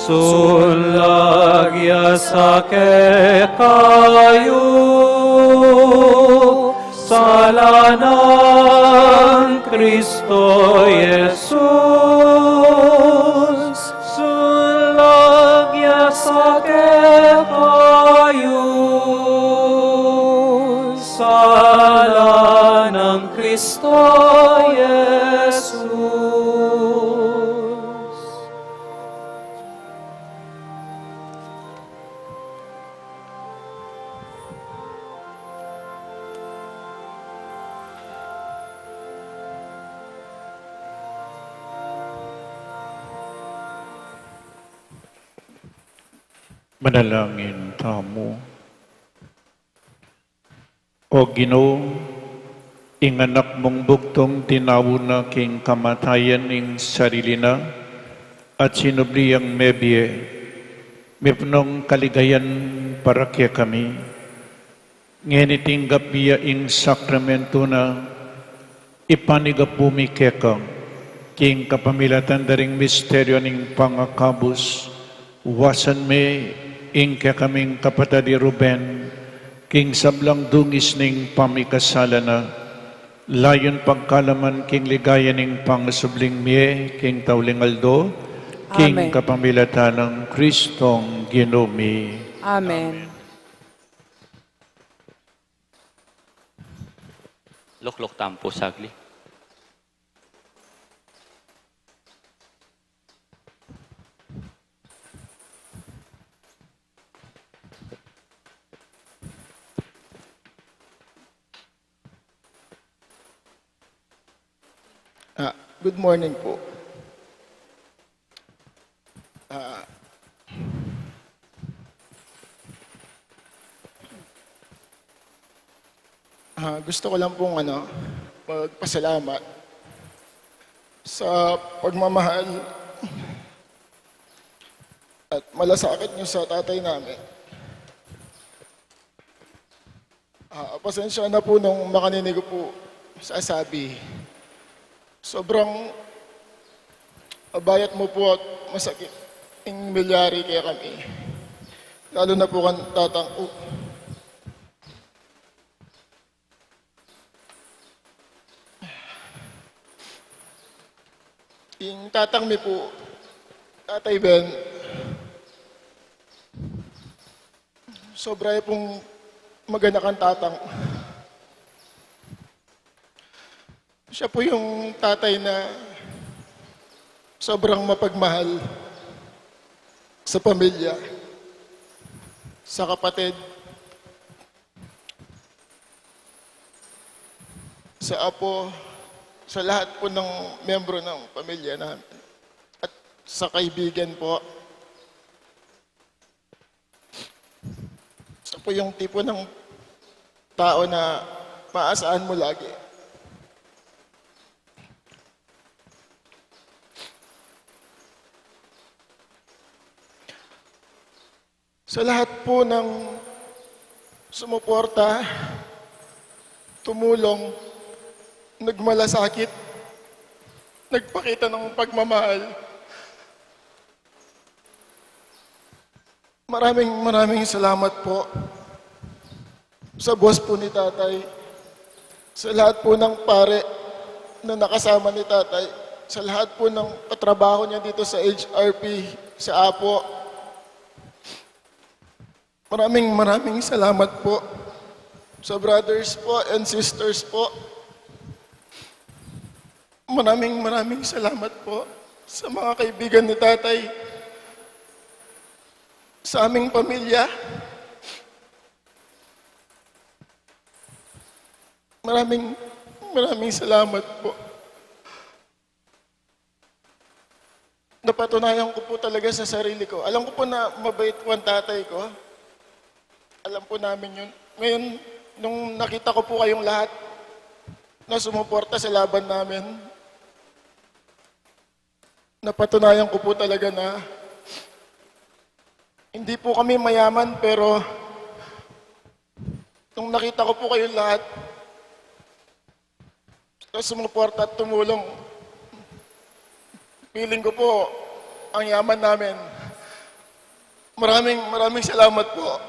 Sunlag ya sa kekayu, sala nang Kristo Jesus. Sunlag ya sa kekayu, sala nang Kristo Jesus. Manalangin tamu. O Ginu, ing Anak mung bugtung, tinau na king kamatayan ing sarili na, at sinubli yang mebie, mipunung kaligayan para kekami. Ngeni tinggap mi ya ing sakramentu na, ipanyawad mi keka, king kapamilatan da ring misteryu ning pangakabus, wasan me ing kekaming kapatad i Ruben, king sablang dungis ning pamikasala na, layun pagkalaman king ligaya ning pangasubling mie, king tauling aldo, king Amen. Kapamilatan nang Kristong Ginu mi. Amen. Lukluk tamu pu saglit. Ah, good morning po. Ah, ah, gusto ko lang pong, ano, magpasalamat sa pagmamahal at malasakit niyo sa tatay namin. Ah, pasensya na po nung makanini ko po sasabi. Sobrang mabayat mu po at masakit ing milyari kekami. Lalo na po kan tatang ko. Ing tatang mi po, Tatay Ben, sobra ya pong maganakan tatang. Siya po yung tatay na sobrang mapagmahal sa pamilya. sa kapatid, sa apo, sa lahat po ng miyembro ng pamilya namin at sa kaibigan po. Siya po yung tipo ng tao na maasahan mo lagi. Sa lahat po ng sumuporta, tumulong, nagmalasakit, nagpakita ng pagmamahal, maraming, maraming salamat po. Sa boss po ni Tatay, sa lahat po ng pare na nakasama ni Tatay, sa lahat po ng katrabaho niya dito sa H R P, sa apo. Maraming, maraming salamat po sa brothers po and sisters po. Maraming, maraming salamat po sa mga kaibigan ni Tatay, sa aming pamilya. Maraming, maraming salamat po. Napatunayan ko po talaga sa sarili ko. Alam ko po na mabait po ang tatay ko. Alam po namin yun. Ngayon, nung nakita ko po kayong lahat na sumuporta sa laban namin, napatunayan ko po talaga na hindi po kami mayaman, pero nung nakita ko po kayong lahat na sumuporta at tumulong, feeling ko po, ang yaman namin. Maraming, maraming salamat po.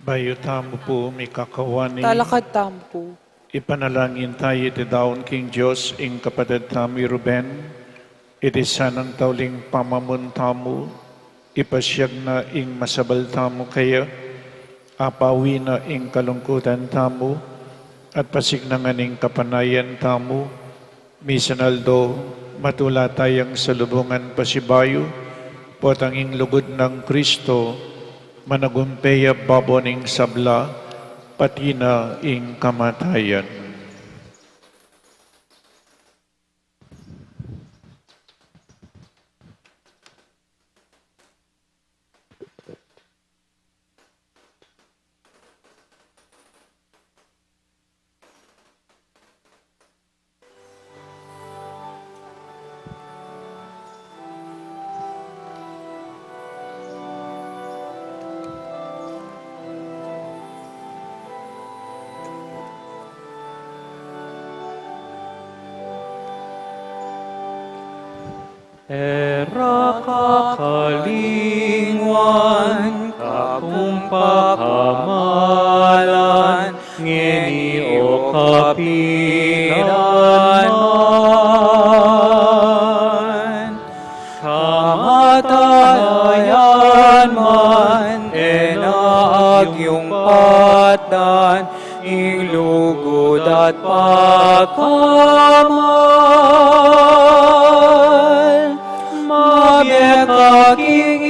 Bayu tamu pu mikakawani, talakad tamu pu. Ipanalangin tayu iti daun king Dios ing kapatad tamu i Ruben, iti sanang tauling pamamun tamu, ipasiag na ing masabal tamu kaya, apawi na ing kalungkutan tamu, at pasignangan ing kapanayan tamu, misan aldo, matula tayang salubungan pasibayu, potang ing lugud nang Kristo, managumpe ya babo ning sabla, pati na ing kamatayan. E ra kakalingwan, kakung pagkamalan, ngeni o kapilan man. Kamatayan man, e na agyung patdan, ing lugud at pagkamal. Mabie ka king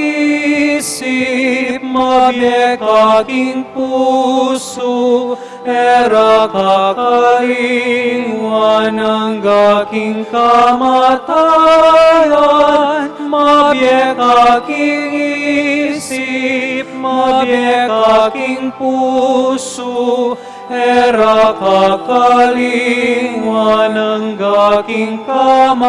isip, mabie ka king pusu, e ra kakalingwan angga king kamatayan. Mabie ka king isip, mabie ka king pusu, e ra kakalingwan angga king kamatayan.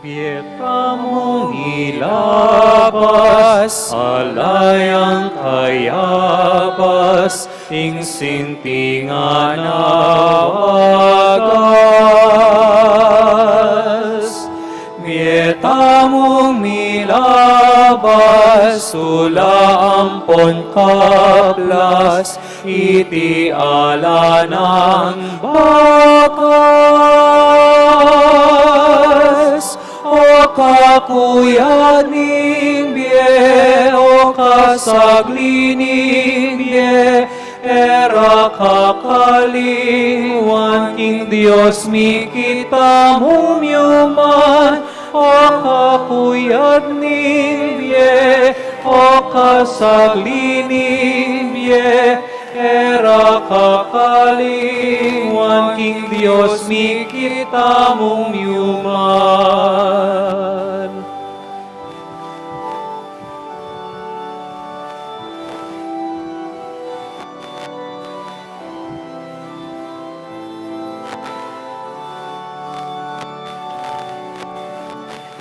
Bie tamung milabas, ala yang kayabas, ing sintingan a wagas. Bie tamung milabas, tula ampon kaplas, iti ala nang bakas. O kakuyad ning bie, o kasagli ning bie, e ra kakalingwan king Dios mi kitamung miuman. O kakuyad ning bie, o kasagli ning bie, e ra kakalingwan king Dios mi kitamung miuman.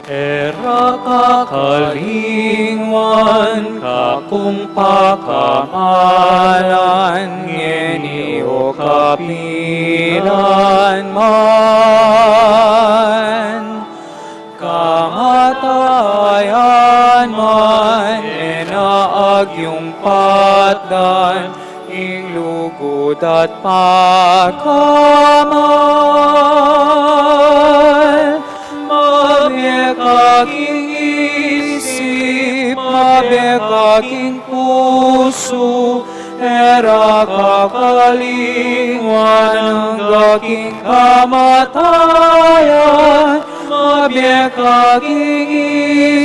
E ra kakalingwan, kakung pakamalan, ngeni o kapilan man. Kamatayan man, e na agyung patdan, ing lugud at pagkamal. Mabie ka king isip, mabie ka king pusu, e ra kakalingwan angga king kamatayan. Mabie ka king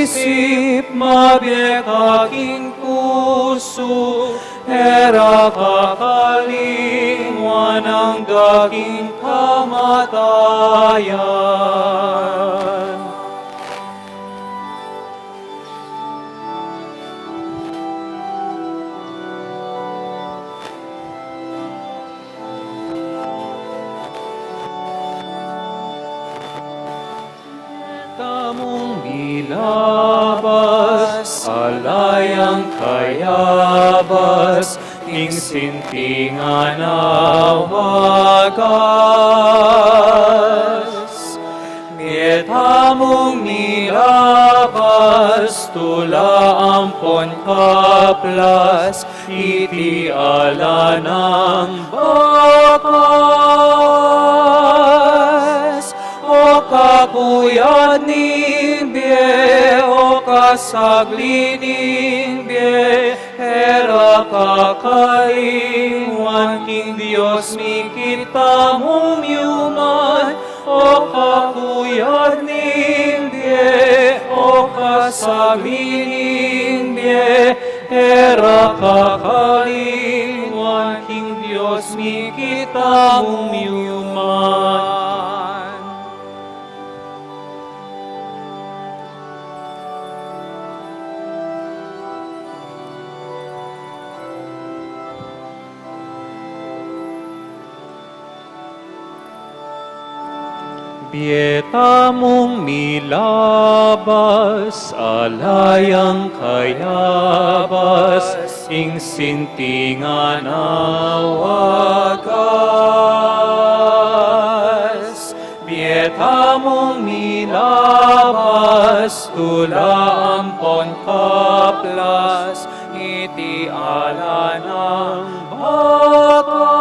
isip, mabie ka king pusu, e ra kakalingwan angga king kamatayan. Tamung milabas, ala yang kayabas, ing sintingan a wagas. Bie tamung milabas, tula ampon kaplas, iti ala nang bakas. O kakuyad ning bie, o kasagli ning bie, e ra kakalingwan king Dios mi kitamung miuman. O kakuyad ning bie, o kasagli ning bie, e ra kakalingwan king Dios mi kitamung miuman. Bie tamung milabas, ala yang kayabas, ing sintingan a wagas. Bie tamung milabas, tula ampon kaplas, iti ala nang bakas.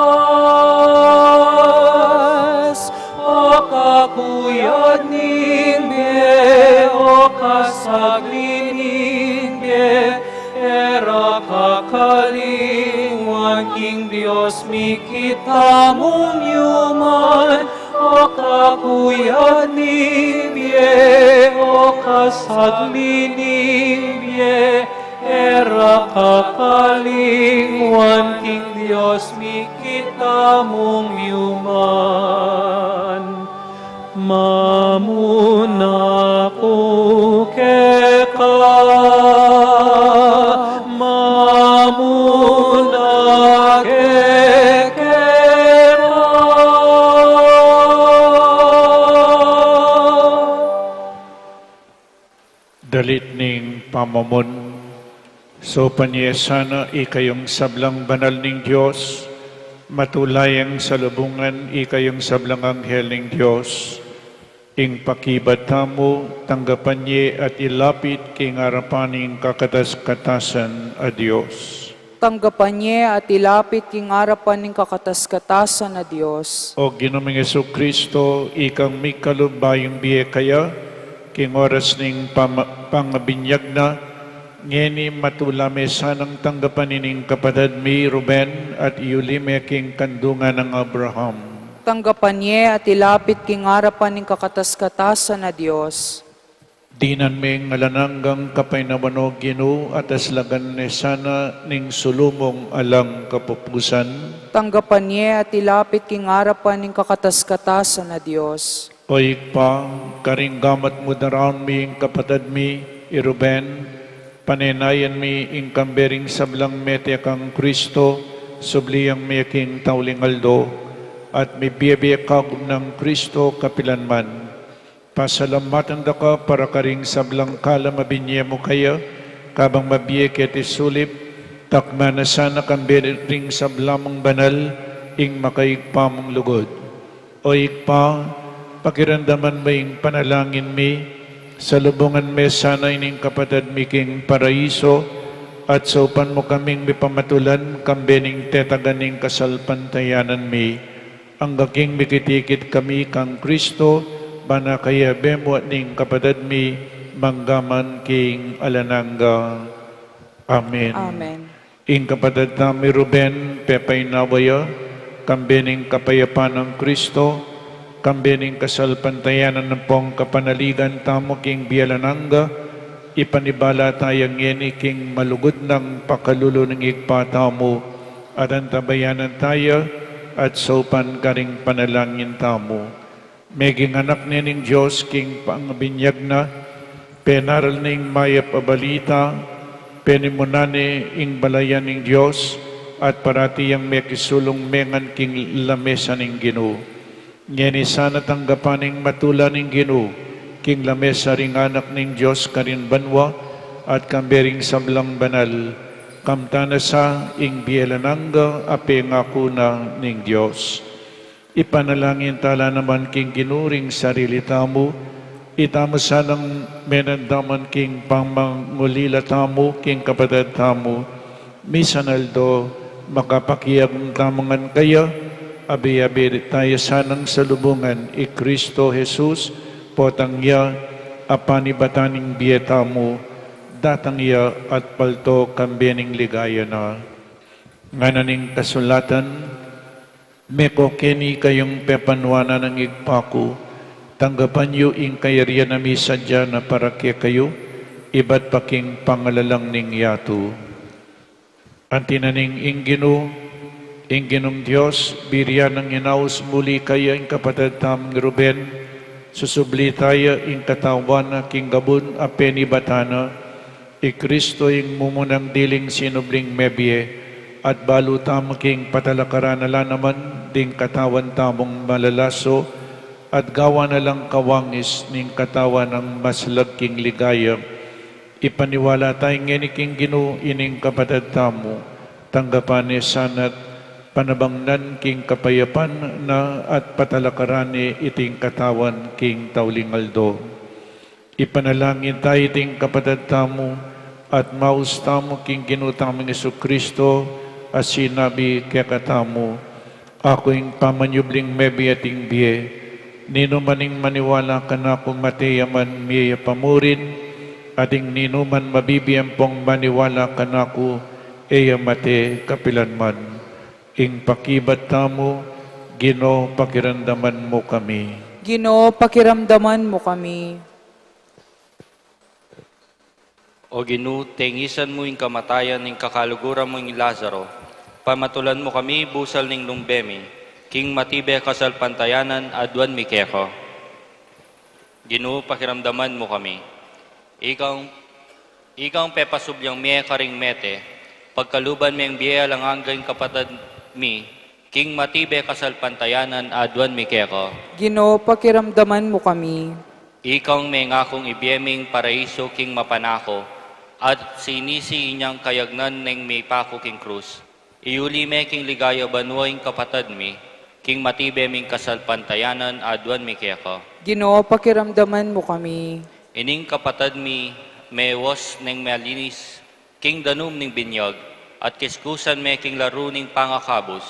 O kakuyad ning bie, o kasagli ning bie, e ra kakalingwan king Dios mi kitamung miuman. O kakuyad ning bie, o kasagli ning bie, e ra kakalingwan king Dios mi kitamung miuman. Mamuna ku keka, mamuna ke keka. Dalit ning pamamon. Saupan ye sana ikayung sablang banal ning Dios, matula yang salubungan ikayung sablang anghel ning Dios. Ing pakibat tamu, tanggapan ye at ilapit king arapan ning kakatas-katasan a Dios. Tanggapan ye at ilapit king arapan ning kakatas-katasan a Dios. O Ginu ming Jesucristo, ikang mikalub bayung bie kaya, king oras ning pama-, pangabinyag na, ngeni matula me sanang tanggapan ining kapatad mi Ruben at iuli me king kandungan nang Abraham. Tanggapan ye at ilapit king arapan ning kakatas-katasan a Dios. Dinan meng alang anggang kapaynawan, o Ginu, at aslagan ne sana ning sulu mung alang kapupusan. Tanggapan ye at ilapit king arapan ning kakatas-katasan a Dios. O Ibpa, karing gamat mu daraun mi ing kapatad mi i Ruben, panenayan mi ing kambe ring sablang mete kang Kristo, subli yang mie king tauling aldo, at mibie-bie kagum nang Kristo kapilan man. Pasalamatan da ka para karing sablang kalam a binie mu kaya, kabang mabie keti sulip, takman na sana kambe ring sabla mung banal ing makaibpa mung lugud. O Ibpa, pakiramdaman mu ing panalangin mi, salubungan me sana ining kapatad mi king paraiso, at saupan mu kaming mipamatulan kambe ning tetagan ning kasalpantayanan mi. Angga king mikitikit kami kang Kristo, bana kayabe mu at ning kapatad mi, mangga man king alang angga. Amen. Amen. Ing kapatad tamu i Ruben, pepaynawa ya, kambe ning kapayapan nang Kristo, kambe ning kasalpantayanan ampong kapanaligan tamu king bie alang angga, ipanibala taya ngeni king malugud nang pakalulu ning Ibpa tamu, at antabayanan taya, at saupan karing panalangin tamu. Meging anak ne ning Dios king pangabinyag na, penaral ne ing mayap a balita, penimunan ne ing balayan ning Dios, at parati yang mekisulung mengan king lamesa ning Ginu. Ngeni sana tanggapan ing matula ning Ginu, king lamesa ring Anak ning Dios karin banua, at kambe ring sablang banal, kamtan na sa ing bie alang angga a pengaku na ning Dios. Ipanalangin ta la naman king Ginu ring sarili tamu, itamu sanang menandaman king pamangulila tamu king kapatad tamu, misan aldo makapakiagum tamu ngan kaya, abe-abe taya sanang salubungan i Kristo Jesus, potang ya a panibatan ning bie tamu, datang ya at paldo kambe ning ligaya na. Ngana ning kasulatan, meko keni kayung pepanuanan nang Ibpa ku, tanggapan yu ing kayarian a misadya na para kekayu, ibat pa king pangalalang ning yatu. Anti na ning ing Ginu, ing Ginung Dios, biri yang inaus muli kaya ing kapatad tamung i Ruben, susubli taya ing katawan na king gabun a penibatan na, i Kristo ing mumunang diling sinubling mebie, at balu tamu king patalakaran na la naman ding katawan tamung malalaso, at gawan na lang kawangis ning katawan nang maslag king ligaya. Ipaniwala taya ngeni king Ginu ining kapatad tamu, tanggapan ne sana't panabangnan king kapayapan na at patalakaran ne iting katawan king tauling aldo. Ipanalangin taya iting kapatad tamu, at maus tamu king Ginu tamung Jesu-Kristo, a sinabi kekatamu, "Aku ing pamanyubling mebie at ing bie. Ninuman ing maniwala kanaku mate ya man, mie ya pa murin, at ing ninuman mabibie ampong maniwala kanaku, e ya mate kapilan man." Ing pakibat tamu, Ginu, pakiramdaman mu kami. Ginu, pakiramdaman mu kami. O Ginu, tengisan mu ing kamatayan ning kakaluguran mung i Lazaro, pamatulan mu kami busal ning lumbe mi, king matibe kasalpantayanan aduan mi keka. Ginu, pakiramdaman mu kami. Ikang, ikang pepasubliang mie karing mete, pagkaluban meng bie alang angga ing kapatad mi, king matibe kasalpantayanan aduan mi keka. Ginu, pakiramdaman mu kami. Ikang mengakung ibie ming paraiso king mapanako, at sinisi inyang kayagnan neng mipaku king krus. Iuli me king ligaya banua ing kapatad mi, king matibe ming kasalpantayanan aduan mi keka. Ginu, pakiramdaman mu kami. Ining kapatad mi, mewas neng malinis king danum ning binyag, at kiskusan me king laru ning pangakabus,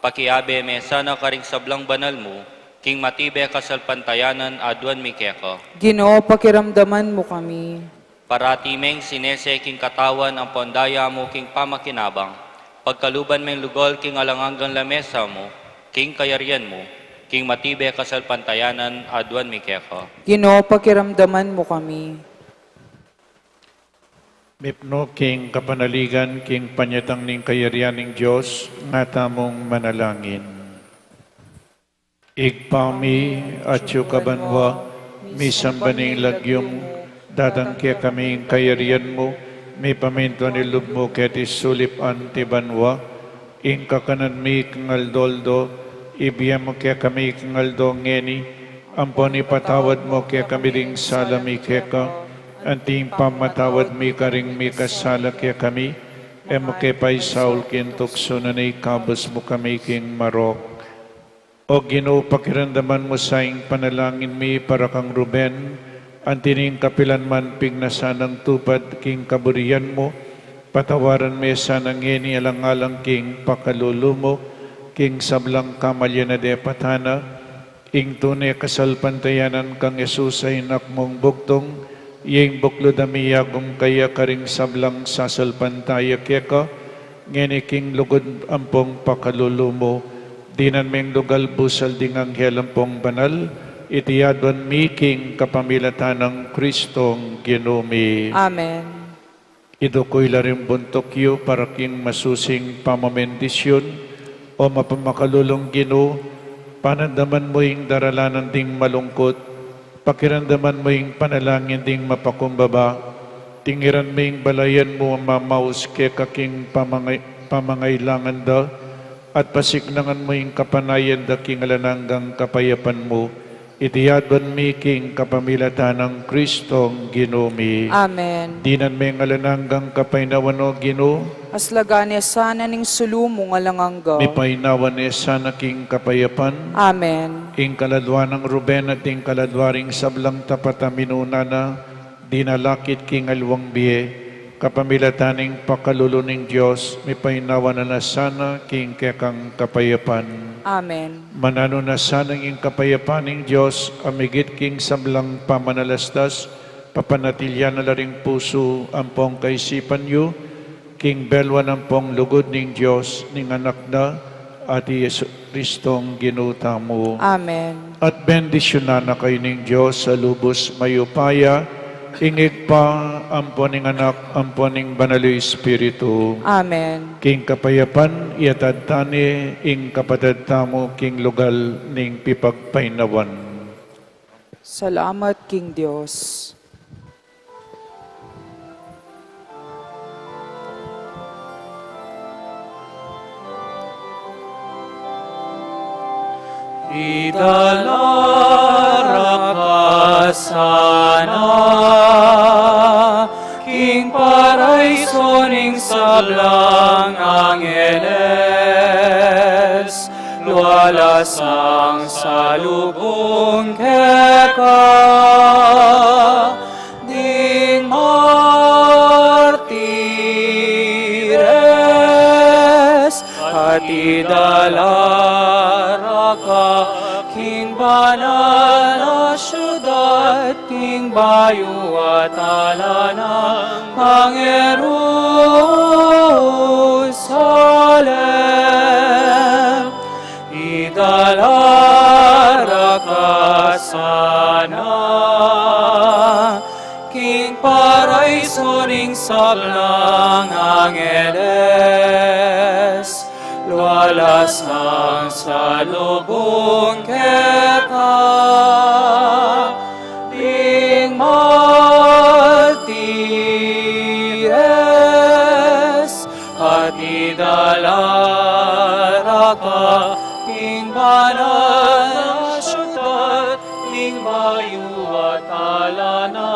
pakiabe me sana karing sablang banal mu, king matibe kasalpantayanan aduan mi keka. Ginu, pakiramdaman mu kami. Parati meng sinese king katawan ampon daya mu king pamakinabang, pagkaluban meng lugud king alang anggang lamesa mu, king kayarian mu, king matibe kasalpantayanan aduan mi keka. Ginu, pakiramdaman mu kami. Mipnu king kapanaligan, king panyatang ning kayarian ning Dios, nga tamung manalangin. Ibpa mi, atsu ka banua, misamban ing lagyu mu, datang kekami ing kayarian mu, mipamintuan ing lub mu keti sulip anti banua. Ing kakanan mi king aldo-aldo, ibie mu kekami king aldo ngeni, ampon ipatawad mu kekami ding sala mi keka, anti ing pamamatawad mi karing mikasala kekami, e mu ke paisaul king tuksu nune ikabus mu kami king marok. O Ginu, pakiramdaman mu sa ing panalangin mi para kang Ruben, anti ning kapilan man pignasan nang tupad king kaburian mu, patawaran me sana ngeni alang-alang king pakalulu mu, king sablang kamalian a depatan na, ing tune kasalpantayanan kang Jesus a Anak mung bugtung, ing buklud a miyagum kaya karing sablang sasalpantaya keka, ngeni king lugud ampong pakalulu mu, dinan meng lugal busal ding anghel ampong banal, iti aduan mi king kapamilatan nang Kristong Ginu mi. Amen. Iduku ila ring buntuk yu para king masusing pamabendisyun. O mapamakalulung Ginu, panandaman mu ing daralanan ding malungkut, pakiramdaman mu ing panalangin ding mapakumbaba, tingiran mu ing balayan mu a mamaus keka king pamangay-, pamangailangan da, at pasiknangan mu ing kapanayan da king alang anggang kapayapan mu. Iti aduan mi king kapamilatan nang Kristong Ginu mi. Amen. Dinan me ing alang anggang kapaynawan, o Ginu. Aslagan ne sana ning sulu mung alang angga. Mipaynawan ne sana king kapayapan. Amen. Ing kaladua nang Ruben at ing kaladua ring sablang tapat a minuna na, dinalakit king aliwang bie, kapamilatan ning pakalulu ning Dios, mipaynawan na la sana king kekang kapayapan. Amen. Mananu na sana ing kapayapan ning Dios, a migit king sablang pamanalastas, papanatilian na la ring pusu ampong kaisipan yu, king belwan ampong lugud ning Dios, ning Anak na, at i Jesu Kristong Ginu tamu. Amen. At bendisyunan na kayu ning Dios a lubus mayupaya, ing Ibpa, ampon ing Anak, ampon ing Banal a Espiritu. Amen. King kapayapan, iatad tane ing kapatad tamu king lugal ning pipagpaynawan. Salamat king Dios. Idala ra ka sana king paraiso ning sablang angeles, lualasang salubung keka ding martires, at idala ra ka king banal a syudad, king bayu at alang anggang Jerusalem. Idala ra ka sana king paraiso ning sablang angeles, lualasang salubung keka ding martires, at idala ra ka king banal a syudad, king Ayu at ala na